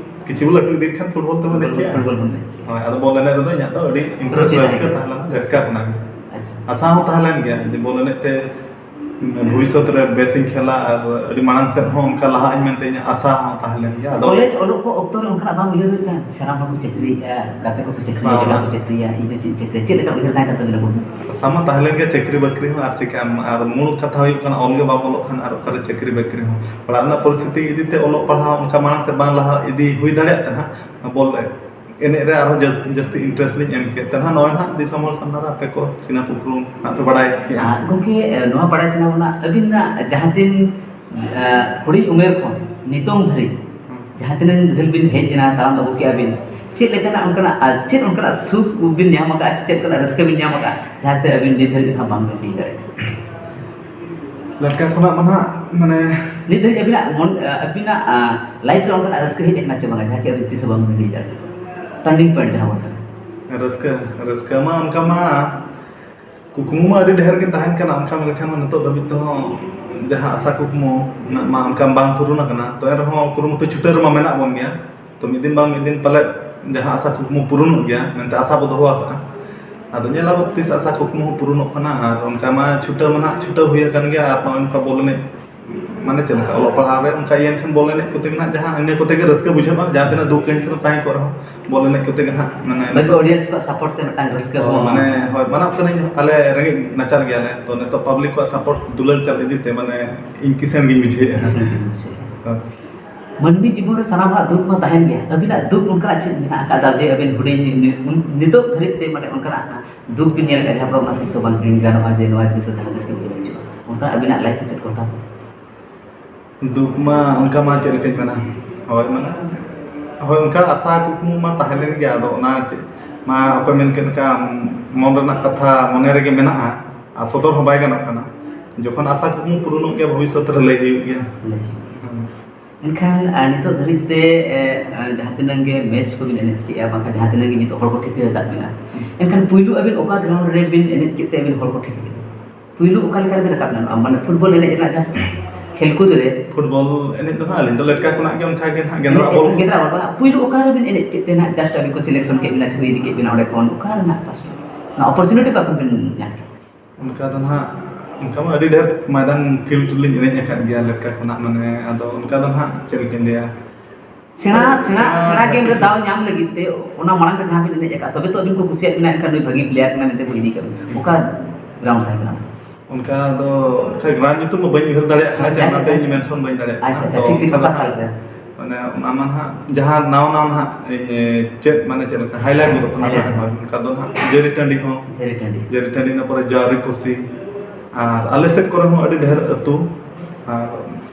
ᱠᱤᱪᱷᱩ ᱞᱟᱹᱴᱩ ᱤᱫᱤ ᱠᱷᱟᱱ ᱯᱷᱩᱴᱵᱚᱞ ᱛᱮᱵᱚᱱ ᱮᱱᱮᱡ ᱯᱷᱩᱴᱵᱚᱞ, ᱠᱮᱭᱟ᱾ ᱯᱷᱩᱴᱵᱚᱞ ᱵᱚᱱ ᱮᱱᱮᱡ ᱠᱮᱭᱟ᱾ ᱦᱳᱭ, ᱟᱫᱚ ᱵᱚᱞ ᱮᱱᱮᱡ ᱨᱮᱫᱚ ᱤᱧᱟᱹᱜ ᱫᱚ ᱟᱹᱰᱤ ᱤᱱᱴᱟᱨᱮᱥᱴ, ᱨᱩᱪᱤ ᱛᱟᱦᱮᱸ ᱨᱟᱹᱥᱠᱟᱹ ᱠᱟᱱᱟ᱾ ᱛᱟᱦᱮᱸ ᱞᱮᱱᱟ ᱞᱮᱴᱠᱟ ᱠᱷᱚᱱᱟᱜ ᱜᱮ᱾ ᱟᱪᱪᱷᱟ᱾ ᱟᱥᱟ ᱦᱚᱸ ᱛᱟᱦᱮᱸ ᱞᱮᱱ ᱜᱮᱭᱟ ᱡᱮ ᱵᱚᱞ ᱮᱱᱮᱡ ᱛᱮ ᱵᱷᱚᱵᱤᱥᱥᱚᱛ ᱨᱮ ᱵᱮᱥᱤᱧ ᱠᱷᱮᱞᱟ ᱟᱨ ᱟᱹᱰᱤ ᱢᱟᱲᱟᱝ ᱥᱮᱫ ᱦᱚᱸ ᱚᱱᱠᱟ ᱞᱟᱦᱟᱜ ᱤᱧ ᱢᱮᱱᱛᱮ ᱤᱧᱟᱹᱜ ᱟᱥᱟ ᱦᱚᱸ ᱛᱟᱦᱮᱸ ᱞᱮᱱ ᱜᱮᱭᱟ᱾ ᱟᱫᱚ ᱠᱚᱞᱮᱡᱽ ᱚᱞᱚᱜ ᱠᱚ ᱚᱠᱛᱚ ᱨᱮ ᱚᱱᱠᱟᱱᱟᱜ ᱵᱟᱝ ᱩᱭᱦᱟᱹᱨ ᱦᱩᱭᱩᱜ ᱛᱟᱦᱮᱸᱫ? ᱥᱟᱱᱟᱢ ᱦᱚᱲ ᱠᱚ ᱪᱟᱹᱠᱨᱤᱭᱮᱫᱼᱟ, ᱜᱟᱛᱮ ᱠᱚᱠᱚ ᱪᱟᱹᱠᱨᱤᱭᱟ, ᱵᱟᱝ, ᱡᱟᱭᱜᱟ ᱵᱟᱝ᱾ ᱠᱚ ᱪᱟᱹᱠᱨᱤᱭᱟ, ᱤᱧ ᱦᱚᱸ ᱪᱮᱫ ᱤᱧ ᱪᱟᱹᱠᱨᱤᱭᱟ, ᱪᱮᱫ ᱞᱮᱠᱟ ᱩᱭᱦᱟᱹᱨ ᱛᱟᱦᱮᱸ ᱠᱟᱱ ᱛᱟᱵᱤᱱᱟ ᱜᱚᱢᱠᱮ? ᱟᱥᱟ ᱢᱟ ᱛᱟᱦᱮᱸ ᱞᱮᱱ ᱜᱮ ᱪᱟᱹᱠᱨᱤ ᱵᱟᱹᱠᱨᱤ ᱦᱚᱸ, ᱟᱨ ᱪᱤᱠᱟᱹᱭᱟᱢ, ᱟᱨ ᱢᱩᱞ ᱠᱟᱛᱷᱟ ᱦᱩᱭᱩᱜ ᱠᱟᱱᱟ ᱚᱞ ᱜᱮ ᱵᱟᱢ ᱚᱞᱚᱜ ᱠᱷᱟᱱ ᱟᱨ ᱚᱠᱟᱨᱮ ᱪᱟᱹᱠᱨᱤ ᱵᱟᱹᱠᱨᱤ ᱦᱚᱸ᱾ ᱚᱲᱟᱜ ᱨᱮᱱᱟᱜ ᱯᱚᱨᱤᱥᱛᱷᱤᱛᱤ ᱤᱫᱤ ᱛᱮ ᱚᱞᱚᱜ ᱯᱟᱲᱦᱟᱣ ᱚᱱᱠᱟ ᱢᱟᱲᱟᱝ ᱥᱮᱫ ᱵᱟᱝ ᱞᱟᱦᱟ ᱤᱫᱤ ᱦᱩᱭ ᱫᱟᱲᱮᱭᱟᱜ ᱛᱟᱦᱮᱸᱫ᱾ ᱵᱚᱞ ᱮᱱᱮᱡ ᱨᱮ ᱟᱨᱦᱚᱸ ᱡᱟᱹ-, ᱡᱟᱹᱥᱛᱤ ᱤᱱᱴᱟᱨᱮᱥᱴ ᱞᱤᱧ ᱮᱢ ᱠᱮᱫ ᱛᱮ ᱱᱟᱦᱟᱜ ᱱᱚᱜᱼᱚᱭ ᱱᱟᱦᱟᱜ ᱫᱤᱥᱚᱢ ᱦᱚᱲ ᱥᱟᱢᱱᱟ ᱨᱮ ᱟᱯᱮ ᱠᱚ ᱪᱤᱱᱦᱟᱹᱯ ᱩᱯᱨᱩᱢ ᱱᱟᱦᱟᱜ ᱯᱮ ᱵᱟᱲᱟᱭ ᱠᱮᱫᱼᱟ᱾ ᱟᱨ ᱜᱚᱢᱠᱮ, ᱱᱚᱣᱟ ᱵᱟᱲᱟᱭ ᱥᱟᱱᱟ ᱵᱚᱱᱟ, ᱟᱹᱵᱤᱱᱟᱜ ᱡᱟᱦᱟᱸ ᱛᱤᱱ, ᱟ, ᱦᱩᱰᱤᱧ ᱩᱢᱮᱨ ᱠᱷᱚᱱ ᱱᱤᱛᱚᱝ ᱫᱷᱟᱹᱨᱤᱡ ᱦᱩᱸ᱾ ᱡᱟᱦᱟᱸ ᱛᱤᱱᱟᱹᱜ ᱫᱷᱟᱹᱨᱤᱡ ᱵᱤᱱ ᱦᱮᱡ ᱮᱱᱟ, ᱛᱟᱲᱟᱢ ᱟᱹᱜᱩ ᱠᱮᱜᱼᱟ ᱵᱤᱱ, ᱪᱮᱫ ᱞᱮᱠᱟᱱᱟᱜ ᱚᱱᱠᱟᱱᱟᱜ, ᱟᱨ ᱪᱮᱫ ᱚᱱᱠᱟᱱᱟᱜ ᱥᱩᱠ ᱵᱤᱱ ᱧᱟᱢ ᱟᱠᱟᱫᱼᱟ, ᱪᱮᱫ ᱚᱱᱠᱟᱱᱟᱜ ᱨᱟᱹᱥᱠᱟᱹ ᱵᱤᱱ ᱧᱟᱢ ᱟᱠᱟᱫᱼᱟ, ᱡᱟᱦᱟᱸᱛᱮ ᱟᱹᱵᱤᱱ ᱱᱤᱛ ᱫᱷᱟᱹᱨᱤᱡ ᱦᱚᱸ ᱵᱟᱝ ᱵᱤᱱ ᱞᱟᱹᱭ ᱫᱟᱲᱮᱭᱟᱜᱼᱟ? ᱞᱮᱴᱠᱟ ᱠᱷᱚᱱᱟᱜ ᱢᱟ ᱱᱟᱦᱟᱜ, ᱢᱟᱱᱮ ᱱᱤᱛ ᱫᱷᱟᱹᱨᱤᱡ ᱟᱹᱵᱤᱱᱟᱜ ᱢᱚᱱ, ᱟᱹᱵᱤᱱᱟᱜ, ᱟ, ᱞᱟᱭᱤᱯᱷ ᱨᱮ ᱚᱱᱠᱟᱱᱟᱜ ᱨᱟᱹᱥᱠᱟᱹ ᱦᱮᱡ ᱟᱠᱟᱱᱟ ᱪᱮ ᱵᱟᱝᱟ, ᱡᱟᱦᱟᱸ ᱠᱤ ᱟᱹᱵᱤᱱ ᱛᱤᱥ ᱦᱚᱸ ᱵᱟᱝ ᱵᱤᱱ ᱞᱟᱹᱭ ᱫᱟᱲᱮᱭᱟᱜᱼᱟ? ᱴᱟᱨᱱᱤᱝ ᱯᱚᱭᱮᱱᱴ ᱡᱟᱦᱟᱸ ᱵᱚᱱ ᱢᱮᱱᱟ᱾ ᱨᱟᱹᱥᱠᱟᱹ, ᱨᱟᱹᱥᱠᱟᱹ ᱢᱟ ᱚᱱᱠᱟ ᱢᱟ ᱠᱩᱠᱢᱩ ᱢᱟ ᱟᱹᱰᱤ ᱰᱷᱮᱨ ᱜᱮ ᱛᱟᱦᱮᱱ ᱠᱟᱱᱟ, ᱚᱱᱠᱟ ᱢᱮᱱ ᱞᱮᱠᱷᱟᱱ ᱢᱟ ᱱᱤᱛᱚᱜ ᱫᱷᱟᱹᱵᱤᱡ ᱛᱮᱦᱚᱸ ᱡᱟᱦᱟᱸ ᱟᱥᱟ ᱠᱩᱠᱢᱩ ᱢᱮᱱᱟᱜ ᱢᱟ ᱚᱱᱠᱟ ᱵᱟᱝ ᱯᱩᱨᱩᱱ ᱟᱠᱟᱱᱟ, ᱛᱚ ᱮᱱ ᱨᱮᱦᱚᱸ ᱠᱩᱨᱩᱢᱩᱴᱩ ᱪᱷᱩᱴᱟᱹᱣ ᱨᱮᱢᱟ ᱢᱮᱱᱟᱜ ᱵᱚᱱ ᱜᱮᱭᱟ᱾ ᱛᱚ ᱢᱤᱫ ᱫᱤᱱ ᱵᱟᱝ ᱢᱤᱫ ᱫᱤᱱ ᱯᱟᱞᱮᱫ ᱡᱟᱦᱟᱸ ᱟᱥᱟ ᱠᱩᱠᱢᱩ ᱯᱩᱨᱩᱱᱚᱜ ᱜᱮᱭᱟ ᱢᱮᱱᱛᱮ ᱟᱥᱟ ᱵᱚ ᱫᱚᱦᱚ ᱟᱠᱟᱫᱼᱟ᱾ ᱟᱫᱚ ᱧᱮᱞ ᱟᱵᱚ ᱛᱤᱥ ᱟᱥᱟ ᱠᱩᱠᱢᱩ ᱦᱚᱸ ᱯᱩᱨᱩᱱᱚᱜ ᱠᱟᱱᱟ, ᱟᱨ ᱚᱱᱠᱟ ᱢᱟ ᱪᱷᱩᱴᱟᱹᱣ ᱢᱟ ᱱᱟᱦᱟᱜ ᱪᱷᱩᱴᱟᱹᱣ ᱦᱩᱭ ᱟᱠᱟᱱ ᱜᱮᱭᱟ, ᱟᱨ ᱱᱚᱜᱼᱚᱭ ᱱᱚᱝᱠᱟ ᱵᱚᱞ ᱮᱱᱮᱡ ᱢᱟᱱᱮ ᱪᱮᱫ ᱞᱮᱠᱟ, ᱚᱞᱚᱜ ᱯᱟᱲᱦᱟᱣ ᱨᱮ ᱚᱱᱠᱟ ᱤᱭᱟᱹ ᱮᱱᱠᱷᱟᱱ ᱵᱚᱞ ᱮᱱᱮᱡ ᱠᱚᱛᱮ ᱜᱮ ᱱᱟᱦᱟᱜ ᱡᱟᱦᱟᱸ ᱤᱱᱟᱹ ᱠᱚᱛᱮ ᱜᱮ ᱨᱟᱹᱥᱠᱟᱹ ᱵᱩᱡᱷᱟᱹᱜᱼᱟ, ᱡᱟᱦᱟᱸ ᱛᱤᱱᱟᱹᱜ ᱫᱩᱠ ᱟᱹᱲᱤᱥ ᱨᱮ ᱛᱟᱦᱮᱸ ᱠᱚᱜ ᱨᱮᱦᱚᱸ ᱵᱚᱞ ᱮᱱᱮᱡ ᱠᱚᱛᱮ ᱜᱮ ᱱᱟᱦᱟᱜ ᱢᱟᱱᱮ ᱵᱷᱟᱜᱤ audience ᱠᱚᱣᱟᱜ support ᱛᱮ ᱢᱤᱫᱴᱟᱝ ᱨᱟᱹᱥᱠᱟᱹ ᱦᱳᱭ, ᱦᱚᱸ ᱢᱟᱱᱮ ᱦᱳᱭ, ᱢᱟᱱᱟᱣ ᱠᱟᱹᱱᱟᱹᱧ, ᱟᱞᱮ ᱨᱮᱸᱜᱮᱡ ᱱᱟᱪᱟᱨ ᱜᱮᱭᱟᱞᱮ, ᱛᱚ ᱱᱤᱛᱚᱜ public ᱠᱚᱣᱟᱜ support ᱫᱩᱞᱟᱹᱲ ᱪᱟᱞ ᱤᱫᱤ ᱛᱮ ᱢᱟᱱᱮ ᱤᱧ ᱠᱤᱥᱟᱹᱬ ᱜᱤᱧ ᱵᱩᱡᱷᱟᱹᱣᱮᱫᱼᱟ᱾ ᱠᱤᱥᱟᱹᱬ ᱜᱤᱧ ᱵᱩᱡᱷᱟᱹᱣᱮᱫᱼᱟ᱾ ᱦᱳᱭ᱾ ᱢᱟᱹᱱᱢᱤ ᱡᱤᱵᱚᱱ ᱨᱮ ᱥᱟᱱᱟᱢ ᱦᱚᱲᱟᱜ ᱫᱩᱠ ᱢᱟ ᱛᱟᱦᱮᱱ ᱜᱮᱭᱟ, ᱟᱹᱵᱤᱱᱟᱜ ᱫᱩᱠ ᱚᱱᱠᱟᱱᱟᱜ ᱪᱮᱫ ᱢᱮᱱᱟᱜ ᱟᱠᱟᱫᱟ ᱡᱮ ᱟᱹᱵᱤᱱ ᱦᱩᱰᱤᱧ ᱱᱤᱛᱚᱜ ᱫᱷᱟᱹᱨᱤᱡ ᱛᱮ ᱢᱟᱱᱮ ᱚᱱᱠᱟᱱᱟᱜ ᱫᱩᱠ ᱵᱤᱱ ᱧᱮᱞ ᱟᱠᱟᱫ ᱡᱟᱦᱟᱸ ᱫᱚ ᱚᱱᱟ ᱛᱤᱥ ᱦᱚᱸ ᱵᱟᱝ ᱦᱤᱲᱤᱧ ᱜᱟᱱᱚᱜᱼᱟ ᱡᱮ ᱱᱚᱣᱟ ᱡᱤᱱᱤᱥ ᱫᱚ ᱡᱟᱦᱟᱸ ᱛᱤᱥ ᱜᱮ ᱩᱭᱦᱟᱹᱨ ᱦᱤᱡᱩᱜᱼᱟ, ᱚᱱᱠᱟ ᱟᱹᱵᱤᱱᱟᱜ life ᱨᱮ ᱪᱮᱫ ᱜᱷᱚᱴᱟᱣ? ᱫᱩᱠ ᱢᱟ ᱚᱱᱠᱟ ᱢᱟ ᱪᱮᱫ ᱞᱮᱠᱟᱧ ᱢᱮᱱᱟ, ᱦᱳᱭ ᱢᱟᱱᱮ ᱦᱳᱭ ᱚᱱᱠᱟ ᱟᱥᱟ ᱠᱩᱠᱢᱩ ᱢᱟ ᱛᱟᱦᱮᱸ ᱞᱮᱱ ᱜᱮᱭᱟ, ᱟᱫᱚ ᱚᱱᱟ ᱪᱮᱫ ᱢᱟ ᱚᱠᱚᱭ ᱢᱮᱱ ᱠᱮᱫ ᱞᱮᱠᱟ ᱢᱚᱱ ᱨᱮᱱᱟᱜ ᱠᱟᱛᱷᱟ ᱢᱚᱱᱮ ᱨᱮᱜᱮ ᱢᱮᱱᱟᱜᱼᱟ ᱟᱨ ᱥᱚᱫᱚᱨ ᱦᱚᱸ ᱵᱟᱭ ᱜᱟᱱᱚᱜ ᱠᱟᱱᱟ, ᱡᱚᱠᱷᱚᱱ ᱟᱥᱟ ᱠᱩᱠᱢᱩ ᱯᱩᱨᱩᱱᱚᱜ ᱜᱮᱭᱟ ᱵᱷᱚᱵᱤᱥᱥᱚᱛ ᱨᱮ ᱞᱟᱹᱭ ᱦᱩᱭᱩᱜ ᱜᱮᱭᱟ᱾ ᱞᱟᱹᱭ ᱦᱩᱭᱩᱜ ᱜᱮᱭᱟ᱾ ᱦᱮᱸ᱾ ᱮᱱᱠᱷᱟᱱ, ᱟᱨ ᱱᱤᱛᱚᱜ ᱫᱷᱟᱹᱨᱤᱡ ᱛᱮ, ᱮ, ᱮ, ᱡᱟᱦᱟᱸ ᱛᱤᱱᱟᱹᱜ ᱜᱮ match ᱠᱚᱵᱤᱱ ᱮᱱᱮᱡ ᱠᱮᱜᱼᱟ, ᱵᱟᱝᱠᱷᱟᱱ ᱡᱟᱦᱟᱸ ᱛᱤᱱᱟᱹᱜ ᱜᱮ ᱱᱤᱛᱚᱜ ᱦᱚᱲ ᱠᱚ ᱴᱷᱤᱠᱟᱹ ᱟᱠᱟᱫ ᱵᱤᱱᱟ, ᱮᱱᱠᱷᱟᱱ ᱯᱩᱭᱞᱩ ᱟᱹᱵᱤᱱ ᱚᱠᱟ ground ᱨᱮᱵᱤᱱ ᱮᱱᱮᱡ ᱠᱮᱫ ᱛᱮ ᱟᱹᱵᱤᱱ ᱦᱚᱲ ᱠᱚ ᱴᱷᱤᱠᱟᱹ ᱠᱮᱫ ᱵᱤᱱᱟ? ᱯᱩᱭᱞᱩ ᱚᱠᱟ ᱞᱮᱠᱟ ᱨᱮᱵᱤᱱ ᱨᱟᱠᱟᱵ ᱞᱮᱱᱟ? ᱢᱟᱱᱮ football ᱮᱱᱮᱡ ᱨᱮᱱᱟᱜ ᱡᱟᱦᱟᱸ ᱠᱷᱮᱞ ᱠᱩᱫ ᱨᱮ᱾ Football ᱮᱱᱮᱡ ᱫᱚ ᱱᱟᱦᱟᱜ ᱟᱹᱞᱤᱧ ᱫᱚ ᱞᱮᱴᱠᱟ ᱠᱷᱚᱱᱟᱜ ᱜᱮ ᱚᱱᱠᱟ ᱜᱮ ᱱᱟᱦᱟᱜ ᱜᱮᱸᱫᱽᱨᱟ ᱮᱱᱮᱡ, ᱵᱚᱞ᱾ ᱜᱮᱸᱫᱽᱨᱟ ᱵᱚᱞ, ᱵᱟᱝ? ᱯᱩᱭᱞᱩ ᱚᱠᱟ ᱨᱮᱵᱤᱱ ᱮᱱᱮᱡ ᱠᱮᱫ ᱛᱮ ᱱᱟᱦᱟᱜ just ᱟᱹᱵᱤᱱ ᱠᱚ selection ᱠᱮᱫ ᱵᱤᱱᱟ ᱥᱮ ᱠᱚ ᱤᱫᱤ ᱠᱮᱫ ᱵᱤᱱᱟ ᱚᱸᱰᱮ ᱠᱷᱚᱱ? ᱚᱠᱟ ᱨᱮᱱᱟᱜ first ᱚᱱᱟ opportunity ᱚᱠᱟ ᱠᱷᱚᱱ ᱵᱤᱱ ᱧᱟᱢ ᱠᱮᱫᱟ? ᱚᱱᱠᱟ ᱫᱚ ᱱᱟᱦᱟᱜ, ᱚᱱᱠᱟ ᱢᱟ ᱟᱹᱰᱤ ᱰᱷᱮᱨ ᱢᱚᱭᱫᱟᱱ field ᱨᱮᱞᱤᱧ ᱮᱱᱮᱡ ᱟᱠᱟᱫ ᱜᱮᱭᱟ ᱞᱮᱴᱠᱟ ᱠᱷᱚᱱᱟᱜ, ᱢᱟᱱᱮ, ᱟᱫᱚ ᱚᱱᱠᱟ ᱫᱚ ᱱᱟᱦᱟᱜ ᱪᱮᱫ ᱞᱮᱠᱟᱧ ᱞᱟᱹᱭᱟ? ᱥᱮᱬᱟ, ᱥᱮᱬᱟ, ᱥᱮᱬᱟ ᱥᱮᱬᱟ game ᱨᱮ ᱯᱨᱮᱠᱴᱤᱥ ᱫᱟᱣ ᱧᱟᱢ ᱞᱟᱹᱜᱤᱫ ᱛᱮ ᱚᱱᱟ ᱢᱟᱲᱟᱝ ᱨᱮ ᱡᱟᱦᱟᱸ ᱵᱤᱱ ᱮᱱᱮᱡ ᱟᱠᱟᱫ, ᱛᱚᱵᱮ ᱛᱚ ᱟᱹᱵᱤᱱ ᱠᱚ ᱠᱩᱥᱤᱭᱟᱜ ᱵᱤᱱᱟ, ᱮᱱᱠᱷᱟᱱ ᱱᱩᱭ ᱵᱷᱟᱹᱜᱤ player ᱠᱟᱱᱟᱭ ᱢᱮᱱᱛᱮ ᱠᱚ ᱤᱫᱤ ᱠᱟᱜ ᱵᱤᱱᱟ᱾ ᱚᱠᱟ ground ᱛᱟᱦᱮᱸ ᱠᱟᱱᱟ? ᱚᱱᱠᱟ ᱫᱚ, ᱚᱱᱠᱟ ground ᱧᱩᱛᱩᱢ ᱢᱟ ᱵᱟᱹᱧ ᱩᱭᱦᱟᱹᱨ ᱫᱟᱲᱮᱭᱟᱜ ᱠᱟᱱᱟ, ᱟᱪᱪᱷᱟ, ᱡᱮ ᱟᱪᱪᱷᱟ, ᱚᱱᱟᱛᱮ ᱟᱪᱪᱷᱟ᱾ ᱤᱧ mention ᱵᱟᱹᱧ ᱫᱟᱲᱮᱭᱟᱜ ᱠᱟᱱᱟ᱾ ᱟᱪᱪᱷᱟ, ᱟᱪᱪᱷᱟ, ᱛᱚ, ᱴᱷᱤᱠ, ᱴᱷᱤᱠ, ᱚᱱᱠᱟ ᱫᱚ ᱚᱠᱟ ᱥᱟᱞ ᱱᱟᱦᱟᱜ, ᱨᱮ? ᱢᱟᱱᱮ, ᱚᱱᱟ ᱢᱟ ᱱᱟᱦᱟᱜ ᱡᱟᱦᱟᱸ ᱱᱟᱣᱟ ᱱᱟᱣᱟ ᱱᱟᱦᱟᱜ ᱤᱧ, ᱪᱮᱫ, ᱢᱟᱱᱮ, ᱪᱮᱫ ᱞᱮᱠᱟ highlight ᱜᱚᱫᱚᱜ ᱠᱟᱱᱟ, highlight ᱦᱳᱭ, ᱜᱚᱫᱚᱜ᱾ ᱦᱳᱭ, ᱚᱱᱠᱟ ᱫᱚ ᱱᱟᱦᱟᱜ ᱡᱟᱹᱨᱤ ᱴᱟᱺᱰᱤ ᱦᱚᱸ᱾ ᱡᱟᱹᱨᱤ ᱴᱟᱺᱰᱤ᱾ ᱡᱟᱹᱨᱤ ᱴᱟᱺᱰᱤ, ᱤᱱᱟᱹ ᱯᱚᱨᱮ ᱡᱟᱣᱨᱤ ᱯᱩᱥᱤ, ᱟᱨ ᱟᱞᱮ ᱥᱮᱫ ᱠᱚᱨᱮ ᱦᱚᱸ ᱟᱹᱰᱤ ᱰᱷᱮᱨ ᱟᱹᱛᱩ, ᱟᱨ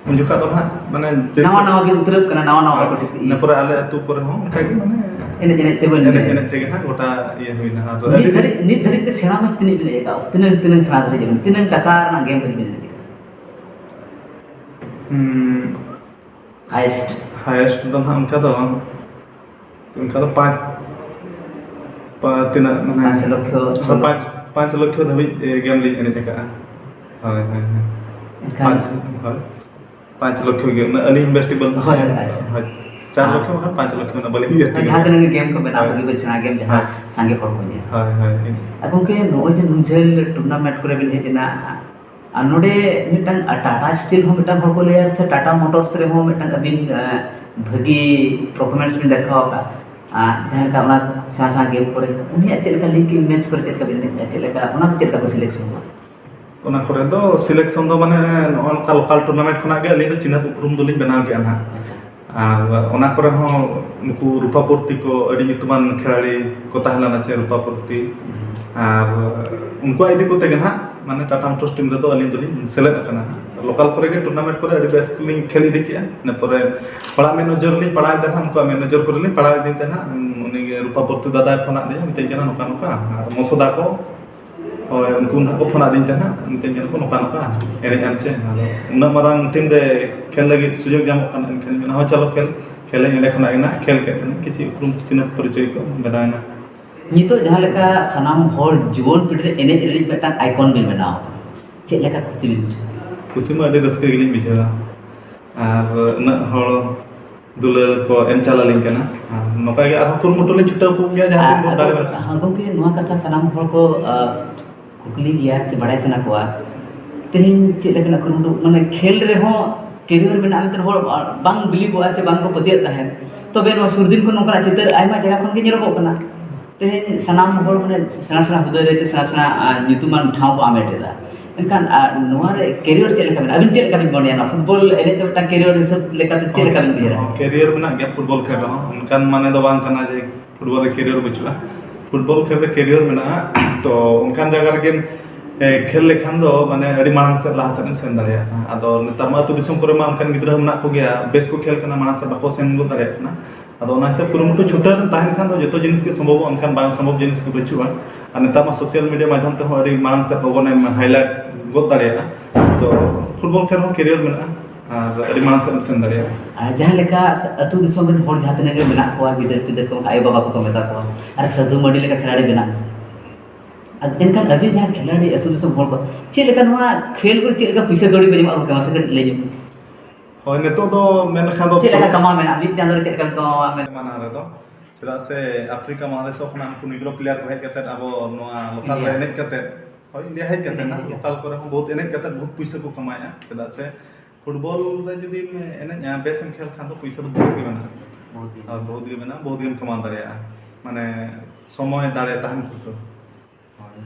ᱩᱱ ᱡᱚᱠᱷᱟᱜ ᱫᱚ ᱱᱟᱦᱟᱜ, ᱢᱟᱱᱮ, ᱪᱮᱫ ᱱᱟᱣᱟ ᱱᱟᱣᱟ ᱵᱤᱱ ᱩᱛᱨᱟᱹᱣ ᱠᱟᱱᱟ, ᱱᱟᱣᱟ ᱱᱟᱣᱟ ᱦᱳᱭ, ᱠᱚ ᱴᱷᱤᱠ ᱤᱱᱟᱹ ᱯᱚᱨᱮ ᱟᱞᱮ ᱟᱹᱛᱩ ᱠᱚᱨᱮ ᱦᱚᱸ ᱚᱱᱠᱟ ᱜᱮ, ᱢᱟᱱᱮ, ᱮᱱᱮᱡ ᱮᱱᱮᱡ ᱛᱮᱵᱚᱱ ᱮᱱᱮᱡ ᱮᱱᱮᱡ᱾ ᱮᱱᱮᱡ ᱛᱮᱜᱮ ᱱᱟᱦᱟᱜ ᱜᱚᱴᱟ ᱤᱭᱟᱹ ᱦᱩᱭᱱᱟ᱾ ᱟᱨ ᱱᱤᱛ ᱟᱹᱰᱤ ᱫᱷᱟᱹᱨᱤᱡ, ᱱᱤᱛ ᱫᱷᱟᱹᱨᱤᱡ ᱛᱮ ᱥᱮᱬᱟ ᱢᱮᱪ ᱛᱤᱱᱟᱹᱜ ᱵᱤᱱ ᱮᱱᱮᱡ ᱟᱠᱟᱫᱼᱟ? ᱛᱤᱱᱟᱹᱜ, ᱛᱤᱱᱟᱹᱜ ᱥᱮᱬᱟ ᱫᱷᱟᱹᱨᱤᱡ ᱵᱤᱱ, ᱛᱤᱱᱟᱹᱜ ᱴᱟᱠᱟ ᱨᱮᱱᱟᱜ game ᱫᱷᱟᱹᱨᱤᱡ ᱵᱤᱱ ᱮᱱᱮᱡ ᱟᱠᱟᱫᱼᱟ? ᱦᱩᱸ᱾ Highest? Highest ᱫᱚ ᱱᱟᱦᱟᱜ ᱚᱱᱠᱟ ᱫᱚ, ᱚᱱᱠᱟ ᱫᱚ ᱯᱟᱸᱪ, ᱯᱟ-, ᱛᱤᱱᱟᱹᱜ ᱢᱟᱱᱮ ᱯᱟᱸᱪ ᱞᱚᱠᱷᱚ, ᱪᱷᱚ ᱞᱚᱠᱷᱚ᱾ ᱯᱟᱸᱪ, ᱯᱟᱸᱪ ᱞᱚᱠᱷᱚ ᱫᱷᱟᱹᱵᱤᱡ, ᱮ, game ᱞᱤᱧ ᱮᱱᱮᱡ ᱟᱠᱟᱫᱼᱟ᱾ ᱦᱳᱭ, ᱦᱳᱭ, ᱦᱳᱭ᱾ ᱮᱱᱠᱷᱟᱱ ᱯᱟᱸᱪ, ᱦᱳᱭ᱾ ᱯᱟᱸᱪ ᱞᱚᱠᱷᱚ ᱜᱮ, ᱩᱱᱟᱹᱜ ᱟᱹᱞᱤᱧ ᱵᱮᱥ ᱴᱷᱤᱠ ᱵᱟᱹᱞᱤᱧ ᱦᱳᱭ, ᱵᱟᱲᱟᱭᱟ᱾ ᱟᱪᱪᱷᱟ᱾ ᱦᱳᱭ᱾ ᱪᱟᱨ ᱟᱨ ᱞᱚᱠᱷᱚ ᱵᱟᱠᱷᱟᱱ ᱯᱟᱸᱪ ᱞᱚᱠᱷᱚ, ᱩᱱᱟᱹᱜ ᱵᱟᱹᱞᱤᱧ ᱩᱭᱦᱟᱹᱨ ᱴᱷᱤᱠ ᱡᱟᱦᱟᱸ ᱠᱟᱱᱟ᱾ ᱛᱤᱱᱟᱹᱜ ᱜᱮ game ᱠᱚ ᱢᱮᱱᱟᱜᱼᱟ, ᱦᱳᱭ᱾ ᱵᱷᱟᱹᱜᱤ ᱵᱷᱟᱹᱜᱤ ᱥᱮᱬᱟ game ᱡᱟᱦᱟᱸ ᱦᱳᱭ᱾ ᱥᱟᱸᱜᱮ ᱦᱚᱲ ᱠᱚ ᱧᱮᱞ᱾ ᱦᱳᱭ, ᱦᱳᱭ᱾ ᱟᱨ ᱜᱚᱢᱠᱮ, ᱱᱚᱜᱼᱚᱭ ᱡᱮ ᱱᱩᱱ ᱡᱷᱟᱹᱞ tournament ᱠᱚᱨᱮ ᱵᱤᱱ ᱦᱮᱡ ᱮᱱᱟ, ᱟᱨ ᱱᱚᱰᱮ ᱢᱤᱫᱴᱟᱝ ᱴᱟᱴᱟ ᱥᱴᱤᱞ ᱦᱚᱸ ᱢᱤᱫᱴᱟᱝ ᱦᱚᱲ ᱠᱚ ᱞᱟᱹᱭᱟ, ᱥᱮ ᱴᱟᱴᱟ ᱢᱳᱴᱚᱨᱥ ᱨᱮᱦᱚᱸ ᱢᱤᱫᱴᱟᱝ ᱟᱹᱵᱤᱱ ᱵᱷᱟᱹᱜᱤ ᱯᱟᱨᱯᱷᱚᱨᱢᱮᱱᱥ ᱵᱤᱱ ᱫᱮᱠᱷᱟᱣ ᱟᱠᱟᱫᱼᱟ᱾ ᱡᱟᱦᱟᱸ ᱞᱮᱠᱟ ᱚᱱᱟ ᱥᱮᱬᱟ ᱥᱮᱬᱟ ᱜᱮᱢ ᱠᱚᱨᱮ ᱩᱱᱤᱭᱟᱜ ᱪᱮᱫ ᱞᱮᱠᱟ ᱞᱤᱜᱽ ᱢᱮᱪ ᱠᱚᱨᱮ ᱪᱮᱫ ᱞᱮᱠᱟ ᱵᱤᱱ ᱮᱱᱮᱡᱼᱟ, ᱪᱮᱫ ᱞᱮᱠᱟ ᱚᱱᱟ ᱫᱚ ᱪᱮᱫ ᱞᱮᱠᱟ ᱠᱚ ᱥᱤᱞᱮᱠᱥᱚᱱ ᱠᱚᱣᱟ? ᱚᱱᱟ ᱠᱚᱨᱮ ᱫᱚ ᱥᱤᱞᱮᱠᱥᱚᱱ ᱫᱚ ᱢᱟᱱᱮ ᱱᱚᱜᱼᱚ ᱱᱚᱝᱠᱟ ᱞᱳᱠᱟᱞ ᱴᱩᱨᱱᱟᱢᱮᱱᱴ ᱠᱷᱚᱱᱟᱜ ᱜᱮ ᱟᱹᱞᱤᱧ ᱫᱚ ᱪᱤᱱᱦᱟᱹᱯ ᱩᱯᱨᱩᱢ ᱫᱚᱞᱤᱧ ᱵᱮᱱᱟᱣ ᱜᱮᱭᱟ ᱱᱟᱦᱟᱜ᱾ ᱟᱪᱪᱷᱟ᱾ ᱟᱨ ᱚᱱᱟ ᱠᱚᱨᱮ ᱦᱚᱸ ᱱᱩᱠᱩ ᱨᱩᱯᱟᱯᱚᱨᱛᱤ ᱠᱚ ᱟᱹᱰᱤ ᱧᱩᱛᱩᱢᱟᱱ ᱠᱷᱮᱞᱟᱲᱤ ᱠᱚ ᱛᱟᱦᱮᱸ ᱞᱮᱱᱟ ᱪᱮ, ᱨᱩᱯᱟᱯᱚᱨᱛᱤ᱾ ᱟᱨ ᱩᱱᱠᱩᱣᱟᱜ ᱤᱫᱤ ᱠᱚᱛᱮ ᱜᱮ ᱱᱟᱦᱟᱜ ᱢᱟᱱᱮ ᱴᱟᱴᱟ ᱢᱳᱴᱚᱨᱥ ᱴᱤᱢ ᱨᱮᱫᱚ ᱟᱹᱞᱤᱧ ᱫᱚᱞᱤᱧ ᱥᱮᱞᱮᱫ ᱟᱠᱟᱱᱟ᱾ ᱞᱳᱠᱟᱞ ᱠᱚᱨᱮ ᱜᱮ ᱴᱩᱨᱱᱟᱢᱮᱱᱴ ᱠᱚᱨᱮ ᱟᱹᱰᱤ ᱵᱮᱥ ᱜᱮᱞᱤᱧ ᱠᱷᱮᱞ ᱤᱫᱤ ᱠᱮᱜᱼᱟ᱾ ᱤᱱᱟᱹ ᱯᱚᱨᱮ ᱦᱚᱲᱟᱜ ᱢᱮᱫ ᱱᱚᱡᱚᱨ ᱨᱮᱞᱤᱧ ᱯᱟᱲᱟᱣ ᱮᱱ ᱛᱟᱦᱮᱱᱟ, ᱩᱱᱠᱩᱣᱟᱜ ᱢᱮᱫ ᱱᱚᱡᱚᱨ ᱠᱚᱨᱮᱞᱤᱧ ᱯᱟᱲᱟᱣ ᱤᱫᱤ ᱛᱟᱦᱮᱱᱟ᱾ ᱩᱱᱤ ᱜᱮ ᱨᱩᱯᱟᱯᱚᱨᱛᱤ ᱫᱟᱫᱟᱭ ᱯᱷᱳᱱ ᱟᱫ ᱞᱤᱧᱟ, ᱢᱤᱛᱟᱹᱧ ᱠᱟᱱᱟ ᱱᱚᱝᱠᱟ ᱱᱚᱝᱠᱟ, ᱟᱨ ᱢᱚᱥᱚᱫᱟ ᱠᱚ, ᱦᱳᱭ, ᱩᱱᱠᱩ ᱱᱟᱦᱟᱜ ᱠᱚ ᱯᱷᱳᱱ ᱟᱹᱫᱤᱧ ᱛᱟᱦᱮᱱᱟ, ᱢᱤᱛᱟᱹᱧ ᱠᱟᱱᱟ ᱠᱚ ᱱᱚᱝᱠᱟ ᱱᱚᱝᱠᱟ ᱮᱱᱮᱡ ᱟᱢ ᱪᱮ? ᱟᱫᱚ ᱩᱱᱟᱹᱜ ᱢᱟᱨᱟᱝ ᱴᱤᱢ ᱨᱮ ᱠᱷᱮᱞ ᱞᱟᱹᱜᱤᱫ ᱥᱩᱡᱳᱜᱽ ᱧᱟᱢᱚᱜ ᱠᱟᱱᱟ, ᱮᱱᱠᱷᱟᱱ ᱢᱮᱱᱟ ᱦᱳᱭ ᱪᱚᱞᱚ ᱠᱷᱮᱞ᱾ ᱠᱷᱮᱞ ᱟᱹᱧ ᱚᱸᱰᱮ ᱠᱷᱚᱱᱟᱜ ᱜᱮ ᱱᱟᱦᱟᱜ ᱠᱷᱮᱞ ᱠᱮᱫ ᱛᱟᱦᱮᱱᱟᱹᱧ, ᱠᱤᱪᱷᱩ ᱩᱯᱨᱩᱢ ᱪᱤᱱᱦᱟᱹᱯ ᱯᱚᱨᱤᱪᱚᱭ ᱠᱚ ᱵᱮᱱᱟᱣ ᱮᱱᱟ᱾ ᱱᱤᱛᱚᱜ ᱡᱟᱦᱟᱸ ᱞᱮᱠᱟ ᱥᱟᱱᱟᱢ ᱦᱚᱲ ᱡᱩᱣᱟᱹᱱ ᱯᱤᱲᱦᱤ ᱨᱮ ᱮᱱᱮᱡ ᱨᱤᱱᱤᱡ ᱢᱤᱫᱴᱟᱝ ᱟᱭᱠᱚᱱ ᱵᱤᱱ ᱵᱮᱱᱟᱣ ᱟᱠᱟᱱᱟ, ᱪᱮᱫ ᱞᱮᱠᱟ ᱠᱩᱥᱤ ᱵᱤᱱ ᱵᱩᱡᱷᱟᱹᱣᱟ? ᱠᱩᱥᱤ ᱢᱟ ᱟᱹᱰᱤ ᱨᱟᱹᱥᱠᱟᱹ ᱜᱮᱞᱤᱧ ᱵᱩᱡᱷᱟᱹᱣᱟ, ᱟᱨ ᱩᱱᱟᱹᱜ ᱦᱚᱲ ᱫᱩᱞᱟᱹᱲ ᱠᱚ ᱮᱢ ᱪᱟᱞ ᱟᱹᱞᱤᱧ ᱠᱟᱱᱟ᱾ ᱟᱨ ᱱᱚᱝᱠᱟ ᱜᱮ ᱟᱨᱦᱚᱸ ᱠᱩᱨᱩᱢᱩᱴᱩ ᱞᱤᱧ ᱪᱷᱩᱴᱟᱹᱣ ᱠᱚᱜ ᱜᱮᱭᱟ, ᱡᱟᱦᱟᱸ ᱛᱤᱱ ᱵᱷᱳᱨ ᱫᱟᱲᱮ ᱢᱮᱱᱟᱜᱼᱟ᱾ ᱟᱨ ᱜᱚᱢᱠᱮ, ᱱᱚᱣᱟ ᱠᱟᱛᱷᱟ ᱥᱟᱱᱟᱢ ᱦᱚᱲ ᱠᱚ, ᱟ, ᱠᱩᱠᱞᱤ ᱜᱮᱭᱟ ᱪᱮ ᱵᱟᱲᱟᱭ ᱥᱟᱱᱟ ᱠᱚᱣᱟ, ᱛᱮᱦᱮᱧ ᱪᱮᱫ ᱞᱮᱠᱟᱱᱟᱜ ᱠᱩᱨᱩᱢᱩᱴᱩ, ᱢᱟᱱᱮ ᱠᱷᱮᱞ ᱨᱮᱦᱚᱸ ᱠᱮᱨᱤᱭᱟᱨ ᱢᱮᱱᱟᱜᱼᱟ ᱢᱮᱱᱛᱮ ᱦᱚᱲ, ᱟ, ᱵᱟᱝ ᱵᱤᱞᱤᱵᱚᱜᱼᱟ ᱥᱮ ᱵᱟᱝ ᱠᱚ ᱯᱟᱹᱛᱭᱟᱹᱜ ᱛᱟᱦᱮᱸᱱ, ᱛᱚᱵᱮ ᱱᱚᱣᱟ ᱥᱩᱨ ᱫᱤᱱ ᱠᱷᱚᱱ ᱱᱚᱝᱠᱟᱱᱟᱜ ᱪᱤᱛᱟᱹᱨ ᱟᱭᱢᱟ ᱡᱟᱭᱜᱟ ᱠᱷᱚᱱ ᱜᱮ ᱧᱮᱞᱚᱜᱚᱜ ᱠᱟᱱᱟ᱾ ᱛᱮᱦᱮᱧ ᱥᱟᱱᱟᱢ ᱦᱚᱲ ᱢᱟᱱᱮ ᱥᱮᱬᱟ ᱥᱮᱬᱟ ᱦᱩᱫᱟᱹ ᱨᱮ ᱪᱮ ᱥᱮᱬᱟ ᱥᱮᱬᱟ, ᱟ, ᱧᱩᱛᱩᱢᱟᱱ ᱴᱷᱟᱶ ᱠᱚ ᱟᱢᱮᱴ ᱮᱫᱟ᱾ ᱢᱮᱱᱠᱷᱟᱱ, ᱟ, ᱱᱚᱣᱟ ᱨᱮ ᱠᱮᱨᱤᱭᱟᱨ ᱪᱮᱫ ᱞᱮᱠᱟ ᱢᱮᱱᱟᱜᱼᱟ? ᱟᱹᱵᱤᱱ ᱪᱮᱫ ᱞᱮᱠᱟ ᱵᱤᱱ ᱢᱚᱱᱮᱭᱟ? ᱱᱚᱣᱟ ᱯᱷᱩᱴᱵᱚᱞ ᱮᱱᱮᱡ ᱫᱚ ᱢᱤᱫᱴᱟᱝ ᱠᱮᱨᱤᱭᱟᱨ ᱦᱤᱥᱟᱹᱵ ᱞᱮᱠᱟᱛᱮ ᱪᱮᱫ ᱞᱮᱠᱟ ᱵᱤᱱ ᱩᱭᱦᱟᱹᱨᱟ? ᱦᱚᱸ, ᱠᱮᱨᱤᱭᱟᱨ ᱢᱮᱱᱟᱜ ᱜᱮᱭᱟ ᱯᱷᱩᱴᱵᱚᱞ ᱠᱷᱮᱞ ᱨᱮᱦᱚᱸ, ᱚᱱᱠᱟᱱ ᱢᱟᱱᱮ ᱫᱚ ᱵᱟᱝ ᱠᱟᱱᱟ ᱡᱮ ᱯᱷᱩᱴᱵᱚᱞ ᱨᱮ ᱠᱮᱨᱤᱭᱟᱨ ᱵᱟᱹᱪᱩᱜᱼᱟ᱾ ᱯᱷᱩᱴᱵᱚᱞ ᱠᱷᱮᱞ ᱨᱮ ᱠᱮᱨᱤᱭᱟᱨ ᱢᱮᱱᱟᱜᱼᱟ, ᱛᱚ ᱚᱱᱠᱟᱱ ᱡᱟᱭᱜᱟ ᱨᱮᱜᱮᱢ, ᱮ, ᱠᱷᱮᱞ ᱞᱮᱠᱷᱟᱱ ᱫᱚ ᱢᱟᱱᱮ ᱟᱹᱰᱤ ᱢᱟᱲᱟᱝ ᱥᱮᱫ, ᱞᱟᱦᱟ ᱥᱮᱫ ᱮᱢ ᱥᱮᱱ ᱫᱟᱲᱮᱭᱟᱜᱼᱟ᱾ ᱟᱫᱚ ᱱᱮᱛᱟᱨ ᱢᱟ ᱟᱹᱛᱩ ᱫᱤᱥᱚᱢ ᱠᱚᱨᱮ ᱢᱟ ᱚᱱᱠᱟᱱ ᱜᱤᱫᱽᱨᱟᱹ ᱦᱚᱸ ᱢᱮᱱᱟᱜ ᱠᱚᱜᱮᱭᱟ, ᱵᱮᱥ ᱠᱚ ᱠᱷᱮᱞ ᱠᱟᱱᱟ, ᱢᱟᱲᱟᱝ ᱥᱮᱫ ᱵᱟᱠᱚ ᱥᱮᱱ ᱜᱚᱫ ᱫᱟᱲᱮᱭᱟᱜ ᱠᱟᱱᱟ᱾ ᱟᱫᱚ ᱚᱱᱟ ᱦᱤᱥᱟᱹᱵ ᱠᱩᱨᱩᱢᱩᱴᱩ ᱪᱷᱩᱴᱟᱹᱣ ᱨᱮᱢ ᱛᱟᱦᱮᱱ ᱠᱷᱟᱱ ᱫᱚ ᱡᱚᱛᱚ ᱡᱤᱱᱤᱥ ᱜᱮ ᱥᱚᱢᱵᱷᱚᱵᱚᱜᱼᱟ, ᱚᱱᱠᱟᱱ ᱵᱟᱝ ᱥᱚᱢᱵᱷᱚᱵ ᱡᱤᱱᱤᱥ ᱠᱚ ᱵᱟᱹᱪᱩᱜᱼᱟ᱾ ᱟᱨ ᱱᱮᱛᱟᱨ ᱢᱟ ᱥᱳᱥᱟᱞ ᱢᱤᱰᱤᱭᱟ ᱢᱟᱫᱽᱫᱷᱚᱢ ᱛᱮᱦᱚᱸ ᱟᱹᱰᱤ ᱢᱟᱲᱟᱝ ᱥᱮᱫ ᱞᱚᱜᱚᱱᱮᱢ ᱦᱟᱭᱞᱟᱭᱤᱴ ᱜᱚᱫ ᱫᱟᱲᱮᱭᱟᱜᱼᱟ᱾ ᱛᱚ ᱯᱷᱩᱴᱵᱚᱞ ᱠᱷᱮᱞ ᱦᱚᱸ ᱠᱮᱨᱤᱭᱟᱨ ᱢᱮᱱᱟᱜᱼᱟ ᱟᱨ ᱟᱹᱰᱤ ᱢᱟᱲᱟᱝ ᱥᱮᱫ ᱮᱢ ᱥᱮᱱ ᱫᱟᱲᱮᱭᱟᱜᱼᱟ᱾ ᱟᱨ ᱡᱟᱦᱟᱸ ᱞᱮᱠᱟ ᱟᱹᱛᱩ ᱫᱤᱥᱚᱢ ᱨᱮᱱ ᱦᱚᱲ ᱡᱟᱦᱟᱸ ᱛᱤᱱᱟᱹᱜ ᱜᱮ ᱢᱮᱱᱟᱜ ᱠᱚᱣᱟ, ᱜᱤᱫᱟᱹᱨ ᱯᱤᱫᱟᱹᱨ ᱠᱚ, ᱟᱭᱳᱼᱵᱟᱵᱟ ᱠᱚᱠᱚ ᱢᱮᱛᱟ ᱠᱚᱣᱟ, ᱟᱨ ᱥᱟᱹᱫᱷᱩ ᱢᱟᱹᱱᱰᱤ ᱞᱮᱠᱟ ᱠᱷᱤᱞᱟᱲᱤ ᱵᱮᱱᱟᱜ ᱢᱮᱥᱮ᱾ ᱟᱫᱚ ᱮᱱᱠᱷᱟᱱ ᱟᱹᱵᱤᱱ ᱡᱟᱦᱟᱸ ᱠᱷᱤᱞᱟᱲᱤ, ᱟᱹᱛᱩ ᱫᱤᱥᱚᱢ ᱦᱚᱲ ᱠᱚ ᱪᱮᱫ ᱞᱮᱠᱟ ᱱᱚᱣᱟ ᱠᱷᱮᱞ ᱠᱚᱨᱮ ᱪᱮᱫ ᱞᱮᱠᱟ ᱯᱩᱭᱥᱟᱹ ᱠᱟᱹᱣᱰᱤ ᱠᱚ ᱧᱟᱢᱚᱜᱼᱟ ᱜᱚᱢᱠᱮ? ᱢᱟᱥᱮ ᱠᱟᱹᱴᱤᱡ ᱞᱟᱹᱭ ᱧᱚᱜ ᱢᱮ᱾ ᱦᱳᱭ, ᱱᱤᱛᱚᱜ ᱫᱚ ᱢᱮᱱ ᱞᱮᱠᱷᱟᱱ ᱫᱚ ᱪᱮᱫ ᱞᱮᱠᱟ ᱠᱟᱢᱟᱣ ᱢᱮᱱᱟᱜᱼᱟ? ᱢᱤᱫ ᱪᱟᱸᱫᱳ ᱨᱮ ᱪᱮᱫ ᱞᱮᱠᱟ ᱠᱟᱢᱟᱣ ᱢᱮᱱᱟᱜᱼᱟ? ᱢᱟᱱᱟ ᱨᱮᱫᱚ, ᱪᱮᱫᱟᱜ ᱥᱮ ᱟᱯᱷᱨᱤᱠᱟ ᱢᱚᱦᱟᱫᱮᱥ ᱠᱷᱚᱱᱟᱜ ᱩᱱᱠᱩ ᱱᱤᱜᱽᱨᱳ ᱯᱞᱮᱭᱟᱨ ᱠᱚ ᱦᱮᱡ ᱠᱟᱛᱮ ᱟᱵᱚ ᱱᱚᱣᱟ ᱞᱳᱠᱟᱞ ᱨᱮ ᱤᱱᱰᱤᱭᱟ᱾ ᱮᱱᱮᱡ ᱠᱟᱛᱮ ᱦᱳᱭ, ᱤᱱᱰᱤᱭᱟ ᱦᱮᱡ ᱠᱟᱛᱮ ᱤᱱᱰᱤᱭᱟ ᱱᱟᱜ ᱦᱮᱡ ᱞᱳᱠᱟᱞ ᱠᱟᱛᱮ᱾ ᱠᱚᱨᱮ ᱦᱚᱸ ᱵᱚᱦᱩᱛ ᱮᱱᱮᱡ ᱠᱟᱛᱮ ᱵᱚᱦᱩᱛ ᱯᱩᱭᱥᱟᱹ ᱠᱚ ᱠᱟᱢᱟᱭᱮᱫᱼᱟ, ᱪᱮᱫᱟᱜ ᱥᱮ ᱯᱷᱩᱴᱵᱚᱞ ᱨᱮ ᱡᱩᱫᱤᱢ ᱮᱱᱮᱡᱼᱟ, ᱵᱮᱥ ᱮᱢ ᱠᱷᱮᱞ ᱠᱷᱟᱱ ᱫᱚ ᱯᱩᱭᱥᱟᱹ ᱫᱚ ᱵᱚᱦᱩᱛ ᱜᱮ ᱢᱮᱱᱟᱜᱼᱟ᱾ ᱵᱚᱦᱩᱛ ᱜᱮ᱾ ᱟᱨ ᱵᱚᱦᱩᱛ ᱜᱮ ᱢᱮᱱᱟᱜᱼᱟ, ᱵᱚᱦᱩᱛ ᱜᱮᱢ ᱠᱟᱢᱟᱣ ᱫᱟᱲᱮᱭᱟᱜᱼᱟ, ᱢᱟᱱᱮ ᱥᱚᱢᱚᱭ ᱫᱟᱲᱮ ᱛᱟᱦᱮᱱ ᱵᱷᱳᱨ ᱫᱚ᱾ ᱦᱳᱭ᱾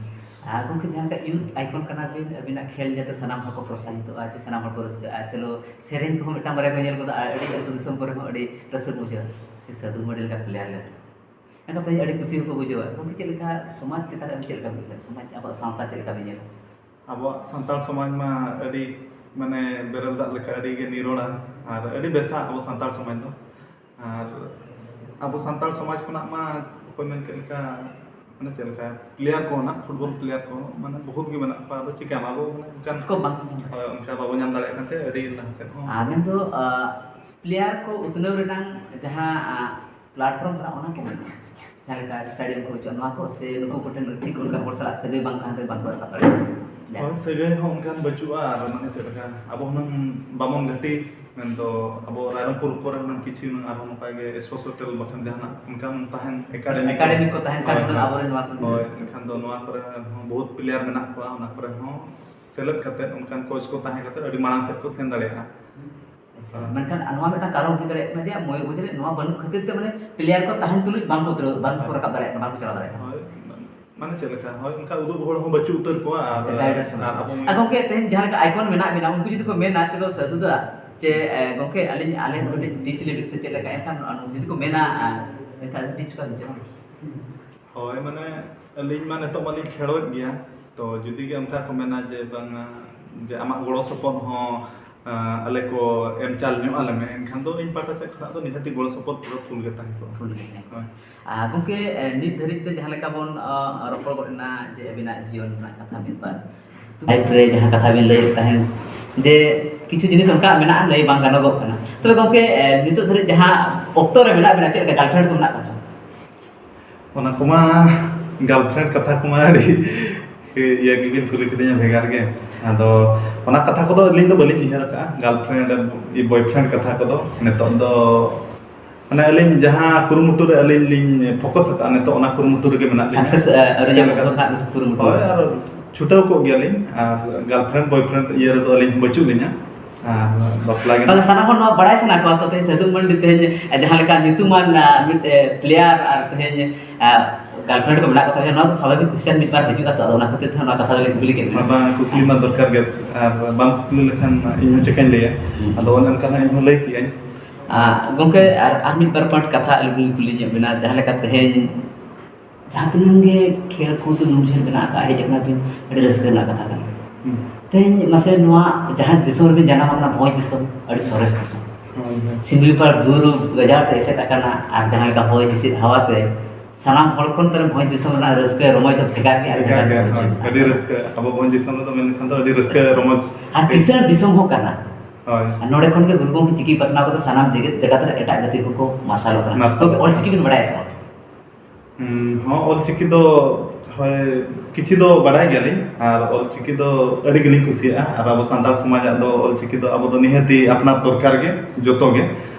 ᱟᱨ ᱜᱚᱢᱠᱮ, ᱡᱟᱦᱟᱸ ᱞᱮᱠᱟ ᱭᱩᱛᱷ ᱟᱭᱠᱚᱱ ᱠᱟᱱᱟ ᱵᱤᱱ, ᱟᱹᱵᱤᱱᱟᱜ ᱠᱷᱮᱞ ᱧᱮᱞᱛᱮ ᱥᱟᱱᱟᱢ ᱦᱚᱲ ᱠᱚ ᱯᱨᱚᱛᱥᱟᱦᱤᱛᱚᱜᱼᱟ, ᱪᱮ ᱥᱟᱱᱟᱢ ᱦᱚᱲ ᱠᱚ ᱨᱟᱹᱥᱠᱟᱹᱜᱼᱟ, ᱪᱚᱞᱚ ᱥᱮᱨᱮᱧ ᱠᱚᱦᱚᱸ ᱢᱤᱫᱴᱟᱝ ᱵᱟᱨᱭᱟ ᱠᱚ ᱧᱮᱞ ᱜᱚᱫᱟ, ᱟᱨ ᱟᱹᱰᱤ ᱟᱹᱛᱩ ᱫᱤᱥᱚᱢ ᱠᱚᱨᱮ ᱦᱚᱸ ᱟᱹᱰᱤ ᱨᱟᱹᱥᱠᱟᱹ ᱠᱚ ᱵᱩᱡᱷᱟᱹᱣᱟ᱾ ᱥᱟᱹᱫᱷᱩ ᱢᱟᱹᱨᱰᱤ ᱞᱮᱠᱟ ᱯᱞᱮᱭᱟᱨ ᱞᱮ ᱮᱱᱠᱷᱟᱱ ᱛᱮᱦᱮᱧ ᱟᱹᱰᱤ ᱠᱩᱥᱤ ᱦᱚᱸᱠᱚ ᱵᱩᱡᱷᱟᱹᱣᱟ᱾ ᱜᱚᱢᱠᱮ, ᱪᱮᱫ ᱞᱮᱠᱟ ᱥᱚᱢᱟᱡᱽ ᱪᱮᱛᱟᱱ ᱨᱮ ᱟᱹᱵᱤᱱ ᱪᱮᱫ ᱞᱮᱠᱟ ᱵᱤᱱ ᱩᱭᱦᱟᱹᱨᱟ? ᱥᱚᱢᱟᱡᱽ, ᱟᱵᱚᱣᱟᱜ ᱥᱟᱶᱛᱟ ᱪᱮᱫ ᱞᱮᱠᱟ ᱵᱤᱱ ᱧᱮᱞᱟ? ᱟᱵᱚᱣᱟᱜ ᱥᱟᱱᱛᱟᱲ ᱥᱚᱢᱟᱡᱽ ᱢᱟ ᱟᱹᱰᱤ, ᱢᱟᱱᱮ, ᱵᱮᱨᱮᱞ ᱫᱟᱜ ᱞᱮᱠᱟ ᱟᱹᱰᱤ ᱜᱮ ᱱᱤᱨᱚᱲᱟ ᱟᱨ ᱟᱹᱰᱤ ᱵᱮᱥᱟ ᱟᱵᱚ ᱥᱟᱱᱛᱟᱲ ᱥᱚᱢᱟᱡᱽ ᱫᱚ᱾ ᱟᱨ ᱟᱵᱚ ᱥᱟᱱᱛᱟᱲ ᱥᱚᱢᱟᱡᱽ ᱠᱷᱚᱱᱟᱜ ᱢᱟ ᱚᱠᱚᱭ ᱢᱮᱱ ᱠᱮᱫ ᱞᱮᱠᱟ, ᱢᱟᱱᱮ, ᱪᱮᱫ ᱞᱮᱠᱟ, ᱯᱞᱮᱭᱟᱨ ᱠᱚ ᱱᱟᱜ, ᱯᱷᱩᱴᱵᱚᱞ ᱯᱞᱮᱭᱟᱨ ᱠᱚ, ᱢᱟᱱᱮ, ᱵᱚᱦᱩᱛ ᱜᱮ ᱢᱮᱱᱟᱜ ᱠᱚᱣᱟ᱾ ᱟᱫᱚ ᱪᱤᱠᱟᱹᱭᱟᱢ, ᱟᱵᱚ, ᱢᱟᱱᱮ, ᱚᱱᱠᱟᱱ, ᱥᱠᱳᱯ ᱵᱟᱝ ᱠᱚ ᱧᱟᱢ ᱫᱟᱲᱮᱭᱟᱜ᱾ ᱦᱳᱭ, ᱚᱱᱠᱟ ᱵᱟᱵᱚ ᱧᱟᱢ ᱫᱟᱲᱮᱭᱟᱜ ᱠᱟᱱᱛᱮ ᱟᱹᱰᱤ ᱞᱟᱦᱟ ᱥᱮᱫ ᱦᱚᱸ᱾ ᱟᱨ ᱢᱮᱱᱫᱚ, ᱟᱸ, ᱯᱞᱮᱭᱟᱨ ᱠᱚ ᱩᱛᱱᱟᱹᱣ ᱨᱮᱱᱟᱜ ᱡᱟᱦᱟᱸ, ᱟᱸ, ᱯᱞᱟᱴᱯᱷᱚᱨᱢ ᱠᱟᱱᱟ, ᱚᱱᱟ ᱠᱚ ᱢᱮᱱᱟᱜᱼᱟ᱾ ᱡᱟᱦᱟᱸ ᱞᱮᱠᱟ ᱥᱴᱮᱰᱤᱭᱟᱢ ᱠᱚ ᱦᱤᱡᱩᱜᱼᱟ, ᱱᱚᱣᱟ ᱠᱚ, ᱥᱮ ᱱᱩᱠᱩ ᱠᱚᱴᱷᱮᱱ ᱴᱷᱤᱠ ᱚᱱᱠᱟ ᱦᱚᱲ ᱥᱟᱞᱟᱜ ᱥᱟᱹᱜᱟᱹᱭ ᱵᱟᱝ ᱠᱷᱟᱱ ᱫᱚ ᱵᱟᱝ ᱠᱚ ᱨᱟᱠᱟᱵ ᱫᱟᱲᱮᱭᱟᱜᱼᱟ᱾ ᱦᱳᱭ, ᱥᱟᱹᱜᱟᱹᱭ ᱦᱚᱸ ᱚᱱᱠᱟᱱ ᱵᱟᱹᱪᱩᱜᱼᱟ᱾ ᱟᱨ, ᱢᱟᱱᱮ, ᱪᱮᱫ ᱞᱮᱠᱟ, ᱟᱵᱚ ᱦᱩᱱᱟᱹᱝ ᱵᱟᱢᱚᱱ ᱜᱷᱟᱹᱴᱤ ᱢᱮᱱᱫᱚ ᱟᱵᱚ ᱨᱟᱭᱨᱚᱝᱯᱩᱨ ᱠᱚᱨᱮ ᱦᱩᱱᱟᱹᱝ ᱠᱤᱪᱷᱩ ᱦᱩᱱᱟᱹᱝ ᱟᱨᱦᱚᱸ ᱱᱚᱝᱠᱟ ᱜᱮ ᱥᱯᱳᱨᱴᱥ ᱦᱳᱴᱮᱞ ᱵᱟᱠᱷᱟᱱ ᱡᱟᱦᱟᱱᱟᱜ ᱚᱱᱠᱟᱱ ᱛᱟᱦᱮᱱ ᱮᱠᱟᱰᱮᱢᱤ ᱠᱚ᱾ ᱮᱠᱟᱰᱮᱢᱤ ᱠᱚ ᱛᱟᱦᱮᱱ ᱠᱷᱟᱱ ᱦᱳᱭ, ᱦᱩᱱᱟᱹᱝ ᱦᱳᱭ᱾ ᱟᱵᱚᱨᱮᱱ ᱱᱚᱣᱟ ᱠᱚᱨᱮ᱾ ᱦᱳᱭ, ᱮᱱᱠᱷᱟᱱ ᱫᱚ ᱱᱚᱣᱟ ᱠᱚᱨᱮ ᱦᱚᱸ ᱵᱚᱦᱩᱛ ᱯᱞᱮᱭᱟᱨ ᱢᱮᱱᱟᱜ ᱠᱚᱣᱟ, ᱚᱱᱟ ᱠᱚᱨᱮ ᱦᱚᱸ ᱥᱮᱞᱮᱫ ᱠᱟᱛᱮ ᱚᱱᱠᱟᱱ ᱠᱳᱪ ᱠᱚ ᱛᱟᱦᱮᱸ ᱠᱟᱛᱮ ᱟᱹᱰᱤ ᱢᱟᱲᱟᱝ ᱥᱮᱫ ᱠᱚ ᱥᱮᱱ ᱫᱟᱲᱮᱭᱟᱜᱼᱟ᱾ ᱟᱪᱪᱷᱟ, ᱢᱮᱱᱠᱷᱟᱱ ᱱᱚᱣᱟ ᱢᱤᱫᱴᱟᱝ ᱠᱟᱨᱚᱱ ᱦᱩᱭ ᱫᱟᱲᱮᱭᱟᱜ ᱠᱟᱱᱟ ᱡᱮ ᱢᱚᱭᱩᱨᱵᱷᱚᱸᱡᱽ ᱨᱮ ᱱᱚᱣᱟ ᱵᱟᱹᱱᱩᱜ ᱠᱷᱟᱹᱛᱤᱨ ᱛᱮ, ᱢᱟᱱᱮ, ᱯᱞᱮᱭᱟᱨ ᱠᱚ ᱛᱟᱦᱮᱱ ᱛᱩᱞᱩᱡ ᱵᱟᱝ ᱠᱚ ᱩᱛᱨᱟᱹᱣ, ᱵᱟᱝ ᱠᱚ ᱨᱟᱠᱟᱵ ᱫᱟᱲᱮᱭᱟᱜ ᱠᱟᱱᱟ, ᱵᱟᱝ ᱠᱚ ᱪᱟᱞᱟᱣ ᱫᱟᱲᱮᱭᱟᱜ ᱠᱟᱱᱟ᱾ ᱦᱳᱭ, ᱢᱟᱱᱮ ᱪᱮᱫ ᱞᱮᱠᱟ, ᱦᱳᱭ, ᱚᱱᱠᱟ ᱩᱫᱩᱜ ᱦᱚᱲ ᱦᱚᱸ ᱵᱟᱹᱪᱩᱜ ᱩᱛᱟᱹᱨ ᱠᱚᱣᱟ᱾ ᱟᱨ, ᱥᱮ ᱜᱟᱭᱤᱰ ᱥᱚᱸᱜᱮ᱾ ᱟᱨ ᱟᱵᱚ ᱟᱨ ᱜᱚᱢᱠᱮ, ᱛᱮᱦᱮᱧ ᱡᱟᱦᱟᱸ ᱞᱮᱠᱟ ᱟᱭᱠᱚᱱ ᱢᱮᱱᱟᱜ ᱵᱤᱱᱟ, ᱩᱱᱠᱩ ᱡᱩᱫᱤ ᱠᱚ ᱢᱮᱱᱟ, "ᱪᱚᱞᱚ ᱥᱟᱹᱫᱷᱩ ᱫᱟ, ᱪᱮ, ᱮ, ᱜᱚᱢᱠᱮ, ᱟᱹᱞᱤᱧ, ᱟᱞᱮ ᱱᱚᱰᱮ ᱴᱤᱪ ᱞᱟᱹᱜᱤᱫ ᱥᱮ ᱪᱮᱫ ᱞᱮᱠᱟ?" ᱮᱱᱠᱷᱟᱱ ᱡᱩᱫᱤ ᱠᱚ ᱢᱮᱱᱟ, ᱟᱨ ᱮᱱᱠᱷᱟᱱ ᱴᱤᱪ ᱠᱚᱣᱟ ᱵᱤᱱ ᱪᱮ ᱵᱟᱝ? ᱦᱳᱭ, ᱢᱟᱱᱮ, ᱟᱹᱞᱤᱧ ᱢᱟ ᱱᱤᱛᱚᱜ ᱢᱟᱞᱤᱧ ᱠᱷᱮᱞᱳᱰ ᱜᱮᱭᱟ, ᱛᱚ ᱡᱩᱫᱤ ᱜᱮ ᱚᱱᱠᱟ ᱠᱚ ᱢᱮᱱᱟ ᱡᱮ, "ᱵᱟᱝᱟ, ᱡᱮ ᱟᱢᱟᱜ ᱜᱚᱲᱚ ᱥᱚᱯᱚᱦᱚᱫ ᱦᱚᱸ, ᱟᱸ, ᱟᱞᱮ ᱠᱚ ᱮᱢ ᱪᱟᱞ ᱧᱚᱜ ᱟᱞᱮ ᱢᱮ", ᱮᱱᱠᱷᱟᱱ ᱫᱚ ᱤᱧ ᱯᱟᱦᱴᱟ ᱥᱮᱫ ᱠᱷᱚᱱᱟᱜ ᱫᱚ ᱱᱤᱦᱟᱹᱛᱤ ᱜᱚᱲᱚ ᱥᱚᱯᱚᱦᱚᱫ ᱯᱩᱨᱟᱹ ᱯᱷᱩᱞ ᱜᱮ ᱛᱟᱦᱮᱸ ᱠᱚᱜᱼᱟ᱾ ᱯᱷᱩᱞ ᱜᱮ ᱛᱟᱦᱮᱸ ᱠᱚᱜᱼᱟ᱾ ᱦᱳᱭ᱾ ᱟᱨ ᱜᱚᱢᱠᱮ, ᱮ, ᱱᱤᱛ ᱫᱷᱟᱹᱨᱤᱡ ᱛᱮ ᱡᱟᱦᱟᱸ ᱞᱮᱠᱟ ᱵᱚᱱ, ᱚ, ᱨᱚᱯᱚᱲ ᱜᱚᱫ ᱮᱱᱟ ᱡᱮ ᱟᱹᱵᱤᱱᱟᱜ ᱡᱤᱭᱚᱱ ᱨᱮᱱᱟᱜ ᱠᱟᱛᱷᱟ ᱵᱮᱯᱟᱨ, ᱞᱟᱭᱤᱯᱷ ᱨᱮ ᱡᱟᱦᱟᱸ ᱠᱟᱛᱷᱟ ᱵᱤᱱ ᱞᱟᱹᱭᱮᱫ ᱛᱟᱦᱮᱸᱫ ᱡᱮ ᱠᱤᱪᱷᱩ ᱡᱤᱱᱤᱥ ᱚᱱᱠᱟ ᱢᱮᱱᱟᱜᱼᱟ, ᱞᱟᱹᱭ ᱵᱟᱝ ᱜᱟᱱᱚᱜᱚᱜ ᱠᱟᱱᱟ᱾ ᱛᱚᱵᱮ ᱜᱚᱢᱠᱮ, ᱮ, ᱱᱤᱛᱚᱜ ᱫᱷᱟᱹᱨᱤᱡ ᱡᱟᱦᱟᱸ ᱚᱠᱛᱚ ᱨᱮ ᱢᱮᱱᱟᱜ ᱵᱤᱱᱟ, ᱪᱮᱫ ᱞᱮᱠᱟ ᱜᱟᱨᱞᱯᱷᱨᱮᱱᱰ ᱠᱚ ᱢᱮᱱᱟᱜ ᱠᱚᱣᱟ ᱪᱚᱝ? ᱚᱱᱟ ᱠᱚᱢᱟ, ᱜᱟᱨᱞᱯᱷᱨᱮᱱᱰ ᱠᱟᱛᱷᱟ ᱠᱚᱢᱟ ᱟᱹᱰᱤ ᱤᱭᱟᱹ ᱜᱮᱵᱤᱱ ᱠᱩᱞᱤ ᱠᱤᱫᱤᱧᱟ, ᱵᱷᱮᱜᱟᱨ ᱜᱮ᱾ ᱟᱫᱚ ᱚᱱᱟ ᱠᱟᱛᱷᱟ ᱠᱚᱫᱚ ᱟᱹᱞᱤᱧ ᱫᱚ ᱵᱟᱹᱞᱤᱧ ᱩᱭᱦᱟᱹᱨ ᱟᱠᱟᱫᱼᱟ, ᱜᱟᱨᱞᱯᱷᱨᱮᱱᱰ, ᱵᱚᱭᱯᱷᱨᱮᱱᱰ ᱠᱟᱛᱷᱟ ᱠᱚᱫᱚ᱾ ᱱᱤᱛᱚᱜ ᱫᱚ ᱢᱟᱱᱮ ᱟᱹᱞᱤᱧ ᱡᱟᱦᱟᱸ ᱠᱩᱨᱩᱢᱩᱴᱩ ᱨᱮ ᱟᱹᱞᱤᱧ ᱞᱤᱧ ᱯᱷᱳᱠᱟᱥ ᱟᱠᱟᱫᱼᱟ, ᱱᱤᱛᱚᱜ ᱚᱱᱟ ᱠᱩᱨᱩᱢᱩᱴᱩ ᱨᱮᱜᱮ ᱢᱮᱱᱟᱜ ᱞᱤᱧᱟ᱾ ᱥᱟᱠᱥᱮᱥ ᱟᱹᱣᱨᱤ ᱪᱮᱫ ᱧᱟᱢᱚᱜ ᱞᱮᱠᱟ? ᱵᱷᱳᱨ ᱦᱟᱸᱜ ᱠᱩᱨᱩᱢᱩᱴᱩ᱾ ᱦᱳᱭ, ᱟᱨ ᱪᱷᱩᱴᱟᱹᱣ ᱠᱚᱜ ᱜᱮᱭᱟᱞᱤᱧ᱾ ᱟᱨ ᱜᱟᱨᱞᱯᱷᱨᱮᱱᱰ ᱵᱚᱭᱯᱷᱨᱮᱱᱰ ᱤᱭᱟᱹ ᱨᱮᱫᱚ ᱟᱹᱞᱤᱧ ᱵᱟᱹᱪᱩᱜ ᱞᱤᱧᱟ᱾ ᱟᱨ ᱵᱟᱯᱞᱟ ᱜᱮ ᱵᱟᱝ, ᱥᱟᱱᱟᱢ ᱦᱚᱲ ᱱᱚᱣᱟ ᱵᱟᱲᱟᱭ ᱥᱟᱱᱟ ᱠᱚᱣᱟ ᱛᱚ, ᱛᱮᱦᱮᱧ ᱥᱟᱹᱫᱷᱩ ᱢᱟᱱᱰᱤ ᱛᱮᱦᱮᱧ ᱡᱟᱦᱟᱸ ᱞᱮᱠᱟ ᱧᱩᱛᱩᱢᱟᱱ ᱟᱸ, ᱢᱤᱫ ᱯᱞᱮᱭᱟᱨ ᱟᱨ ᱛᱮᱦᱮᱧ ᱜᱟᱨᱞᱯᱷᱨᱮᱱᱰ ᱠᱚ ᱢᱮᱱᱟᱜ ᱠᱚ ᱛᱟᱵᱮᱱᱟ, ᱱᱚᱣᱟ ᱫᱚ ᱥᱟᱵᱷᱟᱵᱤᱠ ᱠᱩᱥᱪᱟᱱ ᱢᱤᱫ ᱵᱟᱨ ᱦᱤᱡᱩᱜᱼᱟ ᱛᱚ, ᱟᱫᱚ ᱚᱱᱟ ᱠᱷᱟᱹᱛᱤᱨ ᱛᱮ ᱱᱚᱣᱟ ᱠᱟᱛᱷᱟ ᱫᱚᱞᱤᱧ ᱠᱩᱞᱤ ᱠᱮᱫ ᱵᱤᱱᱟ᱾ ᱵᱟᱝ, ᱠᱩᱠᱞᱤ ᱢᱟ ᱫᱚᱨᱠᱟᱨ ᱜᱮ, ᱟᱨ ᱵᱟᱝ ᱠᱩᱠᱞᱤ ᱞᱮᱠᱷᱟᱱ ᱤᱧ ᱦᱚᱸ ᱪᱮᱠᱟᱧ ᱞᱟᱹᱭᱟ? ᱟᱫᱚ ᱚᱱᱮ ᱚᱱᱠᱟ ᱦᱟᱸᱜ ᱤᱧ ᱦᱚᱸ ᱞᱟᱹᱭ ᱠᱮᱜᱼᱟᱹᱧ᱾ ᱟᱸ, ᱜᱚᱢᱠᱮ, ᱟᱨ ᱟᱨ ᱢᱤᱫ ᱵᱟᱨ ᱯᱚᱭᱮᱱᱴ ᱠᱟᱛᱷᱟ ᱟᱹᱞᱤᱧ ᱞᱤᱧ ᱠᱩᱞᱤ ᱧᱚᱜ ᱵᱤᱱᱟ, ᱡᱟᱦᱟᱸ ᱞᱮᱠᱟ ᱛᱮᱦᱮᱧ ᱡᱟᱦᱟᱸ ᱛᱤᱱᱟᱹᱜ ᱜᱮ ᱠᱷᱮᱞ ᱠᱩᱫ ᱞᱩᱢᱡᱷᱟᱹᱣ ᱢᱮᱱᱟᱜ ᱟᱠᱟᱫ, ᱦᱮᱡ ᱟᱠᱟᱱᱟ ᱵᱤᱱ, ᱟᱹᱰᱤ ᱨᱟᱹᱥᱠᱟᱹ ᱨᱮᱱᱟᱜ ᱠᱟᱛᱷᱟ ᱠᱟᱱᱟ᱾ ᱦᱩᱸ᱾ ᱛᱮᱦᱮᱧ ᱢᱟᱥᱮ ᱱᱚᱣᱟ ᱡᱟᱦᱟᱸ ᱫᱤᱥᱚᱢ ᱨᱮᱵᱤᱱ ᱡᱟᱱᱟᱢ ᱟᱠᱟᱱᱟ, ᱵᱷᱚᱸᱡᱽ ᱫᱤᱥᱚᱢ, ᱟᱹᱰᱤ ᱥᱚᱨᱮᱥ ᱫᱤᱥᱚᱢ᱾ ᱦᱳᱭ, ᱦᱳᱭ᱾ ᱥᱤᱢᱞᱤᱯᱟᱞ ᱵᱩᱨᱩ ᱜᱟᱡᱟᱲ ᱛᱮ ᱮᱥᱮᱫ ᱟᱠᱟᱱᱟ, ᱟᱨ ᱡᱟᱦᱟᱸ ᱞᱮᱠᱟ ᱦᱚᱭ ᱦᱤᱸᱥᱤᱫ ᱦᱟᱣᱟ ᱛᱮ ᱥᱟᱱᱟᱢ ᱦᱚᱲ ᱠᱷᱚᱱ ᱛᱟᱦᱞᱮ ᱵᱷᱚᱸᱡᱽ ᱫᱤᱥᱚᱢ ᱨᱮᱱᱟᱜ ᱨᱟᱹᱥᱠᱟᱹ ᱨᱚᱢᱚᱡᱽ ᱫᱚ ᱵᱷᱮᱜᱟᱨ ᱜᱮᱭᱟ, ᱵᱷᱮᱜᱟᱨ ᱵᱷᱮᱜᱟᱨ ᱜᱮᱭᱟ, ᱜᱮ ᱦᱳᱭ᱾ ᱵᱩᱡᱷᱟᱹᱜᱼᱟ᱾ ᱟᱹᱰᱤ ᱨᱟᱹᱥᱠᱟᱹ, ᱟᱵᱚ ᱵᱷᱚᱸᱡᱽ ᱫᱤᱥᱚᱢ ᱨᱮᱫᱚ ᱢᱮᱱ ᱞᱮᱠᱷᱟᱱ ᱫᱚ ᱟᱹᱰᱤ ᱨᱟᱹᱥᱠᱟᱹ ᱟᱨ ᱨᱚᱢᱚᱡᱽ᱾ ᱠᱤᱥᱟᱹᱬ ᱫᱤᱥᱚᱢ ᱦᱚᱸ ᱠᱟᱱᱟ᱾ ᱦᱳᱭ᱾ ᱟᱨ ᱱᱚᱰᱮ ᱠᱷᱚᱱ ᱜᱮ ᱜᱩᱨᱩ ᱜᱚᱢᱠᱮ ᱪᱤᱠᱤ ᱯᱟᱥᱱᱟᱣ ᱠᱟᱛᱮ ᱥᱟᱱᱟᱢ ᱡᱮᱜᱮᱛ ᱡᱟᱠᱟᱛ ᱨᱮ ᱮᱴᱟᱜ ᱡᱟᱹᱛᱤ ᱠᱚᱠᱚ ᱢᱟᱨᱥᱟᱞᱚᱜ ᱠᱟᱱᱟ᱾ ᱢᱟᱨᱥᱟᱞᱚᱜ ᱛᱚᱵᱮ ᱠᱟᱱᱟ᱾ ᱚᱞᱪᱤᱠᱤ ᱵᱤᱱ ᱵᱟᱲᱟᱭᱟ ᱥᱮ ᱵᱟᱝ? ᱦᱩᱸ, ᱦᱚᱸ, ᱚᱞᱪᱤᱠᱤ ᱫᱚ, ᱦᱳᱭ, ᱠᱤᱪᱷᱤ ᱫᱚ ᱵᱟᱰᱟᱭ ᱜᱮᱭᱟᱞᱤᱧ, ᱟᱨ ᱚᱞᱪᱤᱠᱤ ᱫᱚ ᱟᱹᱰᱤ ᱜᱮᱞᱤᱧ ᱠᱩᱥᱤᱭᱟᱜᱼᱟ, ᱟᱨ ᱟᱵᱚ ᱥᱟᱱᱛᱟᱲ ᱥᱚᱢᱟᱡᱟᱜ ᱫᱚ ᱚᱞᱪᱤᱠᱤ ᱫᱚ ᱟᱵᱚ ᱫᱚ ᱱᱤᱦᱟᱹᱛᱤ ᱟᱯᱱᱟᱨ ᱫᱚᱨᱠᱟᱨ ᱜᱮ, ᱡᱚᱛᱚ ᱜᱮ᱾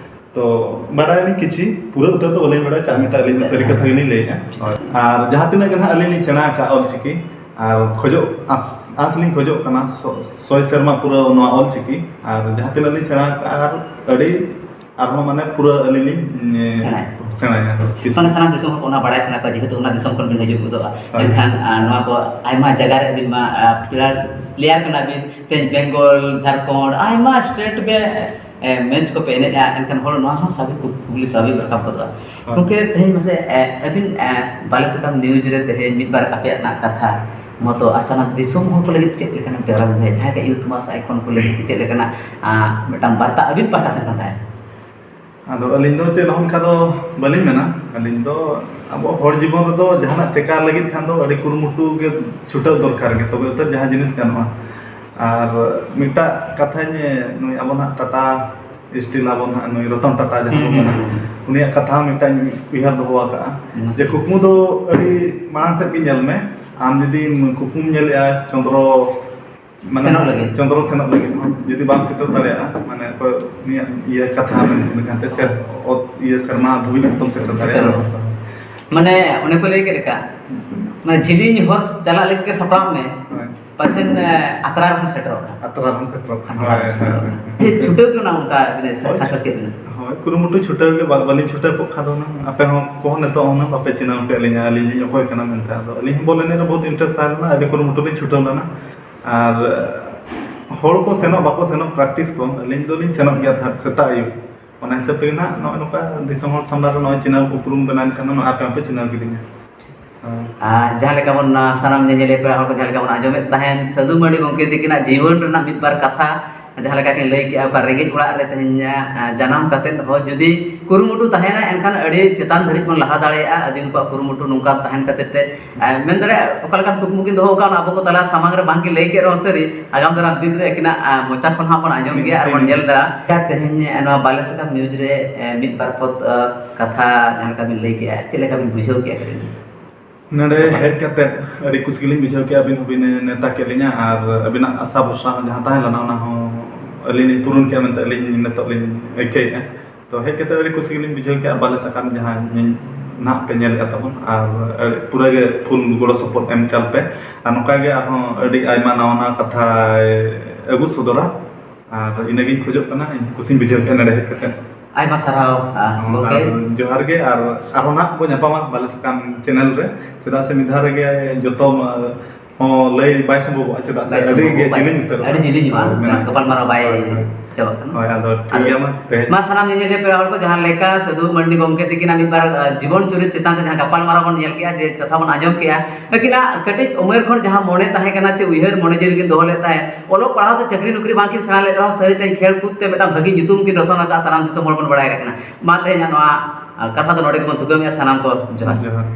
ᱛᱚ, ᱵᱟᱰᱟᱭᱟᱞᱤᱧ ᱠᱤᱪᱷᱤ, ᱯᱩᱨᱟᱹ ᱩᱛᱟᱹᱨ ᱫᱚ ᱵᱟᱹᱞᱤᱧ ᱵᱟᱰᱟᱭᱟ, ᱪᱟᱜ ᱢᱮᱛᱟᱜ ᱟᱹᱞᱤᱧ ᱫᱚ ᱥᱟᱹᱨᱤ ᱠᱟᱛᱷᱟ ᱜᱮᱞᱤᱧ ᱞᱟᱹᱭᱮᱫᱼᱟ᱾ ᱦᱳᱭ᱾ ᱟᱨ ᱡᱟᱦᱟᱸ ᱛᱤᱱᱟᱹᱜ ᱜᱮ ᱱᱟᱦᱟᱜ ᱟᱹᱞᱤᱧ ᱞᱤᱧ ᱥᱮᱬᱟ ᱟᱠᱟᱫ ᱚᱞᱪᱤᱠᱤ, ᱟᱨ ᱠᱷᱚᱡᱚᱜ, ᱟᱸᱥ, ᱟᱸᱥ ᱞᱤᱧ ᱠᱷᱚᱡᱚᱜ ᱠᱟᱱᱟ, ᱥᱚ-, ᱥᱚᱭ ᱥᱮᱨᱢᱟ ᱯᱩᱨᱟᱹᱣ ᱱᱚᱣᱟ ᱚᱞᱪᱤᱠᱤ, ᱟᱨ ᱡᱟᱦᱟᱸ ᱛᱤᱱᱟᱹᱜ ᱞᱤᱧ ᱥᱮᱬᱟ ᱟᱠᱟᱫᱼᱟ, ᱟᱨ ᱟᱹᱰᱤ, ᱟᱨᱦᱚᱸ ᱢᱟᱱᱮ ᱯᱩᱨᱟᱹ ᱟᱹᱞᱤᱧ ᱞᱤᱧ, ᱮ, ᱥᱮᱬᱟᱭᱟ᱾ ᱥᱮᱬᱟᱭᱟ᱾ ᱵᱟᱝ, ᱥᱟᱱᱟᱢ ᱫᱤᱥᱚᱢ ᱦᱚᱲ ᱠᱚ ᱚᱱᱟ ᱵᱟᱲᱟᱭ ᱥᱟᱱᱟ ᱠᱚᱣᱟ, ᱡᱮᱦᱮᱛᱩ ᱚᱱᱟ ᱫᱤᱥᱚᱢ ᱠᱷᱚᱱ ᱵᱤᱱ ᱦᱤᱡᱩᱜ ᱜᱚᱫᱚᱜᱼᱟ᱾ ᱦᱳᱭ᱾ ᱢᱮᱱᱠᱷᱟᱱ, ᱟᱨ, ᱱᱚᱣᱟ ᱠᱚ ᱟᱭᱢᱟ ᱡᱟᱭᱜᱟ ᱨᱮ ᱟᱹᱵᱤᱱ ᱢᱟ, ᱟᱨ, ᱯᱞᱮᱭᱟᱨ, ᱯᱞᱮᱭᱟᱨ ᱠᱟᱱᱟ ᱵᱤᱱ, ᱛᱮᱦᱮᱧ ᱵᱮᱝᱜᱚᱞ, ᱡᱷᱟᱲᱠᱷᱚᱸᱰ, ᱟᱭᱢᱟ ᱥᱴᱮᱴ ᱵᱮ, ᱮ, ᱢᱮᱪ ᱠᱚᱯᱮ ᱮᱱᱮᱡᱼᱟ, ᱮᱱᱠᱷᱟᱱ ᱦᱚᱲ ᱱᱚᱣᱟ ᱦᱚᱸ ᱥᱟᱵᱤ ᱠᱩ-, ᱠᱩᱠᱞᱤ ᱥᱟᱵᱤ ᱨᱟᱠᱟᱵ ᱜᱚᱫᱚᱜᱼᱟ᱾ ᱦᱳᱭ᱾ ᱜᱚᱢᱠᱮ, ᱛᱮᱦᱮᱧ ᱢᱟᱥᱮ, ᱮ, ᱟᱹᱵᱤᱱ, ᱮ, ᱵᱟᱞᱮ ᱥᱟᱠᱟᱢ ᱱᱤᱭᱩᱡᱽ ᱨᱮ ᱛᱮᱦᱮᱧ ᱢᱤᱫ ᱵᱟᱨ ᱟᱯᱮᱭᱟᱜ ᱨᱮᱱᱟᱜ ᱠᱟᱛᱷᱟ ᱢᱚᱛᱚ ᱟᱨ ᱥᱟᱱᱟᱢ ᱫᱤᱥᱚᱢ ᱦᱚᱲ ᱠᱚ ᱞᱟᱹᱜᱤᱫ ᱪᱮᱫ ᱞᱮᱠᱟᱱᱟᱜ ᱵᱮᱣᱨᱟ ᱵᱤᱱ ᱫᱚᱦᱚᱭᱟ? ᱡᱟᱦᱟᱸᱭ ᱠᱚ ᱭᱩᱛᱷ ᱢᱟᱥ ᱟᱭᱠᱚᱱ ᱠᱚ ᱞᱟᱹᱜᱤᱫ ᱪᱮᱫ ᱞᱮᱠᱟᱱᱟᱜ, ᱟ, ᱢᱤᱫᱴᱟᱝ ᱵᱟᱨᱛᱟ ᱟᱹᱵᱤᱱ ᱯᱟᱦᱴᱟ ᱥᱮᱫ ᱠᱷᱚᱱ ᱛᱟᱦᱮᱱᱟ? ᱟᱫᱚ ᱟᱹᱞᱤᱧ ᱫᱚ ᱪᱮᱫ ᱦᱚᱸ ᱚᱱᱠᱟ ᱫᱚ ᱵᱟᱹᱞᱤᱧ ᱢᱮᱱᱟ᱾ ᱟᱹᱞᱤᱧ ᱫᱚ ᱟᱵᱚ ᱦᱚᱲ ᱡᱤᱵᱚᱱ ᱨᱮᱫᱚ ᱡᱟᱦᱟᱱᱟᱜ ᱪᱮᱠᱟ ᱞᱟᱹᱜᱤᱫ ᱠᱷᱟᱱ ᱫᱚ ᱟᱹᱰᱤ ᱠᱩᱨᱩᱢᱩᱴᱩ ᱜᱮ ᱪᱷᱩᱴᱟᱹᱣ ᱫᱚᱨᱠᱟᱨ ᱜᱮ, ᱛᱚᱵᱮ ᱩᱛᱟᱹᱨ ᱡᱟᱦᱟᱸ ᱡᱤᱱᱤᱥ ᱜᱟᱱᱚᱜᱼᱟ᱾ ᱟᱨ ᱢᱤᱫᱴᱟᱜ ᱠᱟᱛᱷᱟᱧ, ᱱᱩᱭ ᱟᱵᱚ ᱱᱟᱦᱟᱜ ᱴᱟᱴᱟ ᱥᱴᱤᱞ ᱟᱵᱚ ᱱᱟᱦᱟᱜ ᱱᱩᱭ ᱨᱚᱛᱚᱱ ᱴᱟᱴᱟ ᱡᱟᱦᱟᱸ ᱵᱚᱱ ᱦᱩᱸ, ᱦᱩᱸ, ᱢᱮᱱᱟ, ᱦᱩᱸ, ᱦᱩᱸ᱾ ᱩᱱᱤᱭᱟᱜ ᱠᱟᱛᱷᱟ ᱦᱚᱸ ᱢᱤᱫᱴᱟᱝ ᱩᱭᱦᱟᱹᱨ ᱫᱚᱦᱚ ᱟᱠᱟᱫᱼᱟ ᱦᱩᱸ᱾ ᱡᱮ ᱠᱩᱠᱢᱩ ᱫᱚ ᱟᱹᱰᱤ ᱢᱟᱲᱟᱝ ᱥᱮᱫ ᱜᱮ ᱧᱮᱞ ᱢᱮ᱾ ᱟᱢ ᱡᱩᱫᱤ ᱠᱩᱠᱢᱩᱢ ᱧᱮᱞᱮᱜᱼᱟ ᱪᱚᱱᱫᱨᱚ ᱢᱟᱱᱮ ᱥᱮᱱᱚᱜ ᱞᱟᱹᱜᱤᱫ᱾ ᱪᱚᱱᱫᱨᱚ ᱥᱮᱱᱚᱜ ᱞᱟᱹᱜᱤᱫ ᱦᱚᱸ ᱡᱩᱫᱤ ᱵᱟᱢ ᱥᱮᱴᱮᱨ ᱫᱟᱲᱮᱭᱟᱜᱼᱟ, ᱢᱟᱱᱮ ᱚᱠᱚᱭ ᱩᱱᱤᱭᱟᱜ ᱤᱭᱟᱹ ᱠᱟᱛᱷᱟ ᱢᱮᱱ ᱞᱮᱠᱷᱟᱱ ᱛᱮ ᱪᱮᱫ ᱚᱛ ᱤᱭᱟᱹ ᱥᱮᱨᱢᱟ ᱫᱷᱟᱹᱵᱤᱡ ᱦᱚᱸᱛᱚᱢ ᱥᱮᱴᱮᱨ ᱫᱟᱲᱮᱭᱟᱜᱼᱟ᱾ ᱥᱮᱴᱮᱨᱚᱜᱼᱟ᱾ ᱢᱟᱱᱮ ᱚᱱᱮ ᱠᱚ ᱞᱟᱹᱭ ᱠᱮᱫ ᱞᱮᱠᱟ, ᱢᱟᱱᱮ ᱡᱤᱞᱤᱧ ᱦᱚᱨ ᱪᱟᱞᱟᱜ ᱞᱟᱹᱜᱤᱫ ᱜᱮ ᱥᱟᱯᱲᱟᱜ ᱢᱮ, ᱦᱳᱭ᱾ ᱯᱟᱪᱷᱮᱱ, ᱮ, ᱟᱛᱨᱟ ᱨᱮᱦᱚᱸ ᱥᱮᱴᱮᱨᱚᱜ ᱠᱷᱟᱱ᱾ ᱟᱛᱨᱟ ᱨᱮᱦᱚᱸ ᱥᱮᱴᱮᱨᱚᱜ ᱠᱷᱟᱱ, ᱟᱛᱨᱟ ᱦᱳᱭ, ᱨᱮᱦᱚᱸ ᱦᱳᱭ, ᱥᱮᱴᱮᱨᱚᱜ ᱦᱳᱭ᱾ ᱠᱷᱟᱱ᱾ ᱡᱮ ᱪᱷᱩᱴᱟᱹᱣ ᱜᱮ ᱚᱱᱟ ᱚᱱᱠᱟ ᱢᱟᱱᱮ ᱦᱳᱭ᱾ Success ᱠᱮᱫ ᱵᱤᱱᱟ᱾ ᱦᱳᱭ, ᱠᱩᱨᱩᱢᱩᱴᱩ ᱪᱷᱩᱴᱟᱹᱣ ᱜᱮ, ᱵᱟ-, ᱵᱟᱹᱞᱤᱧ ᱪᱷᱩᱴᱟᱹᱣ ᱠᱚᱜ ᱠᱷᱟᱱ ᱫᱚ ᱦᱩᱱᱟᱹᱝ ᱟᱯᱮ ᱦᱚᱸ ᱠᱚᱦᱚᱸ ᱱᱤᱛᱚᱜ ᱦᱩᱱᱟᱹᱝ ᱵᱟᱯᱮ ᱪᱤᱱᱦᱟᱹᱣ ᱠᱮᱫ ᱞᱤᱧᱟ, ᱟᱹᱞᱤᱧ ᱞᱤᱧ ᱚᱠᱚᱭ ᱠᱟᱱᱟ ᱢᱮᱱᱛᱮ᱾ ᱟᱫᱚ ᱟᱹᱞᱤᱧ ᱦᱚᱸ ᱵᱚᱞ ᱮᱱᱮᱡ ᱨᱮ ᱵᱚᱦᱩᱛ interest ᱛᱟᱦᱮᱸ ᱞᱮᱱᱟ, ᱟᱹᱰᱤ ᱠᱩᱨᱩᱢᱩᱴᱩ ᱞᱤᱧ ᱪᱷᱩᱴᱟᱹᱣ ᱞᱮᱱᱟ᱾ ᱟᱨ ᱦᱚᱲ ᱠᱚ ᱥᱮᱱᱚᱜ ᱵᱟᱠᱚ ᱥᱮᱱᱚᱜ practice ᱠᱚ, ᱟᱹᱞᱤᱧ ᱫᱚᱞᱤᱧ ᱥᱮᱱᱚᱜ ᱜᱮᱭᱟ ᱛᱷᱟ-, ᱥᱮᱛᱟᱜ ᱟᱹᱭᱩᱵ᱾ ᱚᱱᱟ ᱦᱤᱥᱟᱹᱵ ᱛᱮᱜᱮ ᱱᱟᱦᱟᱜ ᱱᱚᱜᱼᱚᱭ ᱱᱚᱝᱠᱟ ᱫᱤᱥᱚᱢ ᱦᱚᱲ ᱥᱟᱢᱱᱟ ᱨᱮ ᱱᱚᱜᱼᱚᱭ ᱪᱤᱱᱦᱟᱹ ᱩᱯᱨᱩᱢ ᱵᱮᱱᱟᱣᱮᱱ ᱠᱷᱟᱱ ᱱᱚᱜᱼᱚᱭ ᱟᱯᱮ ᱦᱚᱸᱯᱮ ᱪᱤᱱᱦᱟᱹᱣ ᱠᱤᱫᱤᱧᱟ᱾ ᱦᱮᱸ᱾ ᱟᱨ ᱡᱟᱦᱟᱸ ᱞᱮᱠᱟ ᱵᱚᱱ, ᱟᱸ, ᱥᱟᱱᱟᱢ ᱧᱮᱧᱮᱞᱤᱭᱟᱹ ᱯᱮᱲᱟ ᱦᱚᱲ ᱠᱚ ᱡᱟᱦᱟᱸ ᱞᱮᱠᱟ ᱵᱚᱱ ᱟᱸᱡᱚᱢᱮᱫ ᱛᱟᱦᱮᱸᱱ, ᱥᱟᱹᱫᱷᱩ ᱢᱟᱹᱱᱰᱤ ᱜᱚᱢᱠᱮ ᱛᱤᱠᱤᱱᱟᱜ ᱡᱤᱭᱚᱱ ᱨᱮᱱᱟᱜ ᱢᱤᱫ ᱵᱟᱨ ᱠᱟᱛᱷᱟ, ᱡᱟᱦᱟᱸ ᱞᱮᱠᱟ ᱠᱤᱱ ᱞᱟᱹᱭ ᱠᱮᱜᱼᱟ, ᱚᱠᱟ ᱨᱮᱸᱜᱮᱡ ᱚᱲᱟᱜ ᱨᱮ ᱛᱮᱦᱮᱧ, ᱟᱸ, ᱡᱟᱱᱟᱢ ᱠᱟᱛᱮᱫ ᱦᱚᱸ ᱡᱩᱫᱤ ᱠᱩᱨᱩᱢᱩᱴᱩ ᱛᱟᱦᱮᱱᱟ, ᱮᱱᱠᱷᱟᱱ ᱟᱹᱰᱤ ᱪᱮᱛᱟᱱ ᱫᱷᱟᱹᱨᱤᱡ ᱵᱚᱱ ᱞᱟᱦᱟ ᱫᱟᱲᱮᱭᱟᱜᱼᱟ᱾ ᱟᱹᱫᱤᱢ ᱠᱚᱣᱟᱜ ᱠᱩᱨᱩᱢᱩᱴᱩ ᱱᱚᱝᱠᱟ ᱛᱟᱦᱮᱱ ᱠᱷᱟᱹᱛᱤᱨ ᱛᱮ, ᱟᱸ, ᱢᱮᱱ ᱫᱟᱲᱮᱭᱟᱜᱼᱟ, ᱚᱠᱟ ᱞᱮᱠᱟᱱ ᱠᱩᱠᱢᱩ ᱠᱤᱱ ᱫᱚᱦᱚ ᱟᱠᱟᱫ, ᱚᱱᱟ ᱟᱵᱚ ᱠᱚ ᱛᱟᱞᱟ ᱥᱟᱢᱟᱝ ᱨᱮ ᱵᱟᱝ ᱠᱤᱱ ᱞᱟᱹᱭ ᱠᱮᱫ ᱨᱮᱦᱚᱸ ᱥᱟᱹᱨᱤ, ᱟᱜᱟᱢ ᱫᱟᱨᱟᱢ ᱫᱤᱱ ᱨᱮ ᱟᱹᱠᱤᱱᱟᱜ, ᱟᱸ, ᱢᱚᱪᱟ ᱠᱷᱚᱱ ᱦᱟᱸᱜ ᱵᱚᱱ ᱟᱸᱡᱚᱢ ᱜᱮᱭᱟ ᱟᱨ ᱵᱚᱱ ᱧᱮᱞ ᱫᱟᱨᱟᱢ᱾ ᱛᱮᱦᱮᱧ ᱱᱚᱣᱟ ᱵᱟᱞᱮ ᱥᱟᱠᱟᱢ news ᱨᱮ, ᱮ, ᱢᱤᱫ ᱵᱟᱨ ᱯᱚᱫ, ᱟ, ᱠᱟᱛᱷᱟ ᱡᱟᱦᱟᱸ ᱞᱮᱠᱟ ᱵᱤᱱ ᱞᱟᱹᱭ ᱠᱮᱜᱼᱟ, ᱪᱮᱫ ᱞᱮᱠᱟ ᱵᱤᱱ ᱵᱩᱡᱷᱟᱹᱣ ᱠᱮᱜᱼᱟ ᱠᱟᱹᱴᱤᱡ? ᱱᱚᱰᱮ ᱦᱮᱡ ᱠᱟᱛᱮᱫ ᱟᱹᱰᱤ ᱠᱩᱥᱤ ᱜᱮᱞᱤᱧ ᱵᱩᱡᱷᱟᱹᱣ ᱠᱮᱜᱼᱟ, ᱟᱹᱵᱤᱱ ᱦᱚᱸᱵᱤᱱ ᱱᱮᱣᱛᱟ ᱠᱮᱫ ᱞᱤᱧᱟ ᱟᱨ ᱟᱹᱵᱤᱱᱟᱜ ᱟᱥᱟ ᱵᱷᱚᱨᱥᱟ ᱦᱚᱸ ᱡᱟᱦᱟᱸ ᱛᱟᱦᱮᱸ ᱞᱮᱱᱟ, ᱚᱱᱟ ᱦᱚᱸ ᱟᱹᱞᱤᱧ ᱞᱤᱧ ᱯᱩᱨᱩᱱ ᱠᱮᱜᱼᱟ ᱢᱮᱱᱛᱮ ᱟᱹᱞᱤᱧ ᱱᱤᱛᱚᱜ ᱞᱤᱧ ᱟᱹᱭᱠᱟᱹᱣᱮᱫᱼᱟ᱾ ᱛᱚ ᱦᱮᱡ ᱠᱟᱛᱮᱫ ᱟᱹᱰᱤ ᱠᱩᱥᱤ ᱜᱮᱞᱤᱧ ᱵᱩᱡᱷᱟᱹᱣ ᱠᱮᱜᱼᱟ, ᱵᱟᱞᱮ ᱥᱟᱠᱟᱢ ᱡᱟᱦᱟᱸ ᱧᱮ-, ᱱᱟᱦᱟᱜ ᱯᱮ ᱧᱮᱞᱮᱫᱼᱟ ᱛᱟᱵᱚᱱ, ᱟᱨ ᱟᱹᱰᱤ, ᱯᱩᱨᱟᱹ ᱜᱮ full ᱜᱚᱲᱚ support ᱮᱢ ᱪᱟᱞ ᱯᱮ᱾ ᱟᱨ ᱱᱚᱝᱠᱟ ᱜᱮ ᱟᱨᱦᱚᱸ ᱟᱹᱰᱤ ᱟᱭᱢᱟ ᱱᱟᱣᱟ ᱱᱟᱣᱟ ᱠᱟᱛᱷᱟᱭ ᱟᱹᱜᱩ ᱥᱚᱫᱚᱨᱟ᱾ ᱟᱨ ᱤᱱᱟᱹᱜᱤᱧ ᱠᱷᱚᱡᱚᱜ ᱠᱟᱱᱟ, ᱤᱧ ᱠᱩᱥᱤᱧ ᱵᱩᱡᱷᱟᱹᱣ ᱠᱮᱫᱟ ᱱᱚᱰᱮ ᱦᱮᱡ ᱠᱟᱛᱮ᱾ ᱟᱭᱢᱟ ᱥᱟᱨᱦᱟᱣ, ᱟ, ᱦᱚᱸ, ᱜᱚᱢᱠᱮ᱾ ᱟᱨ ᱡᱚᱦᱟᱨ ᱜᱮ, ᱟᱨ ᱟᱨᱦᱚᱸ ᱱᱟᱦᱟᱜ ᱵᱚ ᱧᱟᱯᱟᱢᱟ ᱵᱟᱞᱮ ᱥᱟᱠᱟᱢ channel ᱨᱮ, ᱪᱮᱫᱟᱜ ᱥᱮ ᱢᱤᱫ ᱫᱷᱟᱣ ᱨᱮᱜᱮ ᱡᱚᱛᱚ, ᱟ, ᱦᱚᱸ ᱞᱟᱹᱭ ᱵᱟᱭ ᱥᱚᱢᱵᱷᱚᱵᱚᱜᱼᱟ, ᱪᱮᱫᱟᱜ ᱥᱮ ᱵᱟᱭ ᱟᱹᱰᱤ ᱥᱚᱢᱵᱷᱚᱵᱚᱜᱼᱟ, ᱜᱮ ᱵᱟᱭ, ᱡᱤᱞᱤᱧ ᱩᱛᱟᱹᱨᱚᱜᱼᱟ᱾ ᱟᱹᱰᱤ ᱡᱤᱞᱤᱧᱚᱜᱼᱟ, ᱦᱳᱭ, ᱢᱮᱱᱟᱜ᱾ ᱜᱟᱯᱟᱞᱢᱟᱨᱟᱣ ᱵᱟᱭ ᱦᱳᱭ, ᱦᱳᱭ᱾ ᱪᱟᱵᱟᱜ ᱠᱟᱱᱟ᱾ ᱦᱳᱭ, ᱟᱫᱚ ᱴᱷᱤᱠ ᱟᱫᱚ ᱜᱮᱭᱟ ᱢᱟ, ᱛᱮᱦᱮᱧ ᱢᱟ ᱥᱟᱱᱟᱢ ᱧᱮᱧᱮᱞᱤᱭᱟᱹ ᱯᱮᱲᱟ ᱦᱚᱲ ᱠᱚ ᱡᱟᱦᱟᱸ ᱞᱮᱠᱟ ᱥᱟᱹᱫᱷᱩ ᱢᱟᱹᱱᱰᱤ ᱜᱚᱢᱠᱮ ᱛᱤᱠᱤᱱᱟᱜ ᱢᱤᱫ ᱵᱟᱨ, ᱟ, ᱡᱤᱵᱚᱱ ᱪᱚᱨᱤᱛ ᱪᱮᱛᱟᱱ ᱨᱮ ᱡᱟᱦᱟᱸ ᱜᱟᱯᱟᱞᱢᱟᱨᱟᱣ ᱵᱚᱱ ᱧᱮᱞ ᱠᱮᱜᱼᱟ, ᱡᱮ ᱠᱟᱛᱷᱟ ᱵᱚᱱ ᱟᱸᱡᱚᱢ ᱠᱮᱜᱼᱟ, ᱟᱹᱠᱤᱱᱟᱜ ᱠᱟᱹᱴᱤᱡ ᱩᱢᱮᱨ ᱠᱷᱚᱱ ᱡᱟᱦᱟᱸ ᱢᱚᱱᱮ ᱛᱟᱦᱮᱸ ᱠᱟᱱᱟ ᱪᱮ ᱩᱭᱦᱟᱹᱨ ᱢᱚᱱᱮ ᱡᱤᱣᱤ ᱨᱮᱠᱤᱱ ᱫᱚᱦᱚ ᱞᱮᱫ ᱛᱟᱦᱮᱸᱫ, ᱚᱞᱚᱜ ᱯᱟᱲᱦᱟᱣ ᱛᱮ ᱪᱟᱹᱠᱨᱤ ᱱᱚᱠᱨᱤ ᱵᱟᱝ ᱠᱤᱱ ᱥᱮᱬᱟ ᱞᱮᱫ ᱨᱮᱦᱚᱸ ᱥᱟᱹᱨᱤ ᱛᱮ ᱠᱷᱮᱞ ᱠᱩᱫ ᱛᱮ ᱢᱤᱫᱴᱟᱝ ᱵᱷᱟᱹᱜᱤ ᱧᱩᱛᱩᱢ ᱠᱤᱱ ᱨᱚᱥᱚᱱ ᱟᱠᱟᱫᱼᱟ, ᱥᱟᱱᱟᱢ ᱫᱤᱥᱚᱢ ᱦᱚᱲ ᱵᱚᱱ ᱵᱟᱲᱟᱭ ᱠᱟᱜ ᱠᱟᱱᱟ᱾ ᱢᱟ ᱛᱮᱦᱮᱧᱟᱜ ᱱᱚᱣᱟ, ᱟ, ᱠᱟᱛᱷᱟ ᱫᱚ ᱱᱚᱰᱮ ᱜᱮᱵᱚᱱ ᱛᱷᱩᱠᱟᱹᱢᱮᱜᱼᱟ᱾ ᱥᱟᱱᱟᱢ ᱠᱚ ᱡᱚᱦᱟᱨ᱾ ᱡᱚᱦᱟᱨ᱾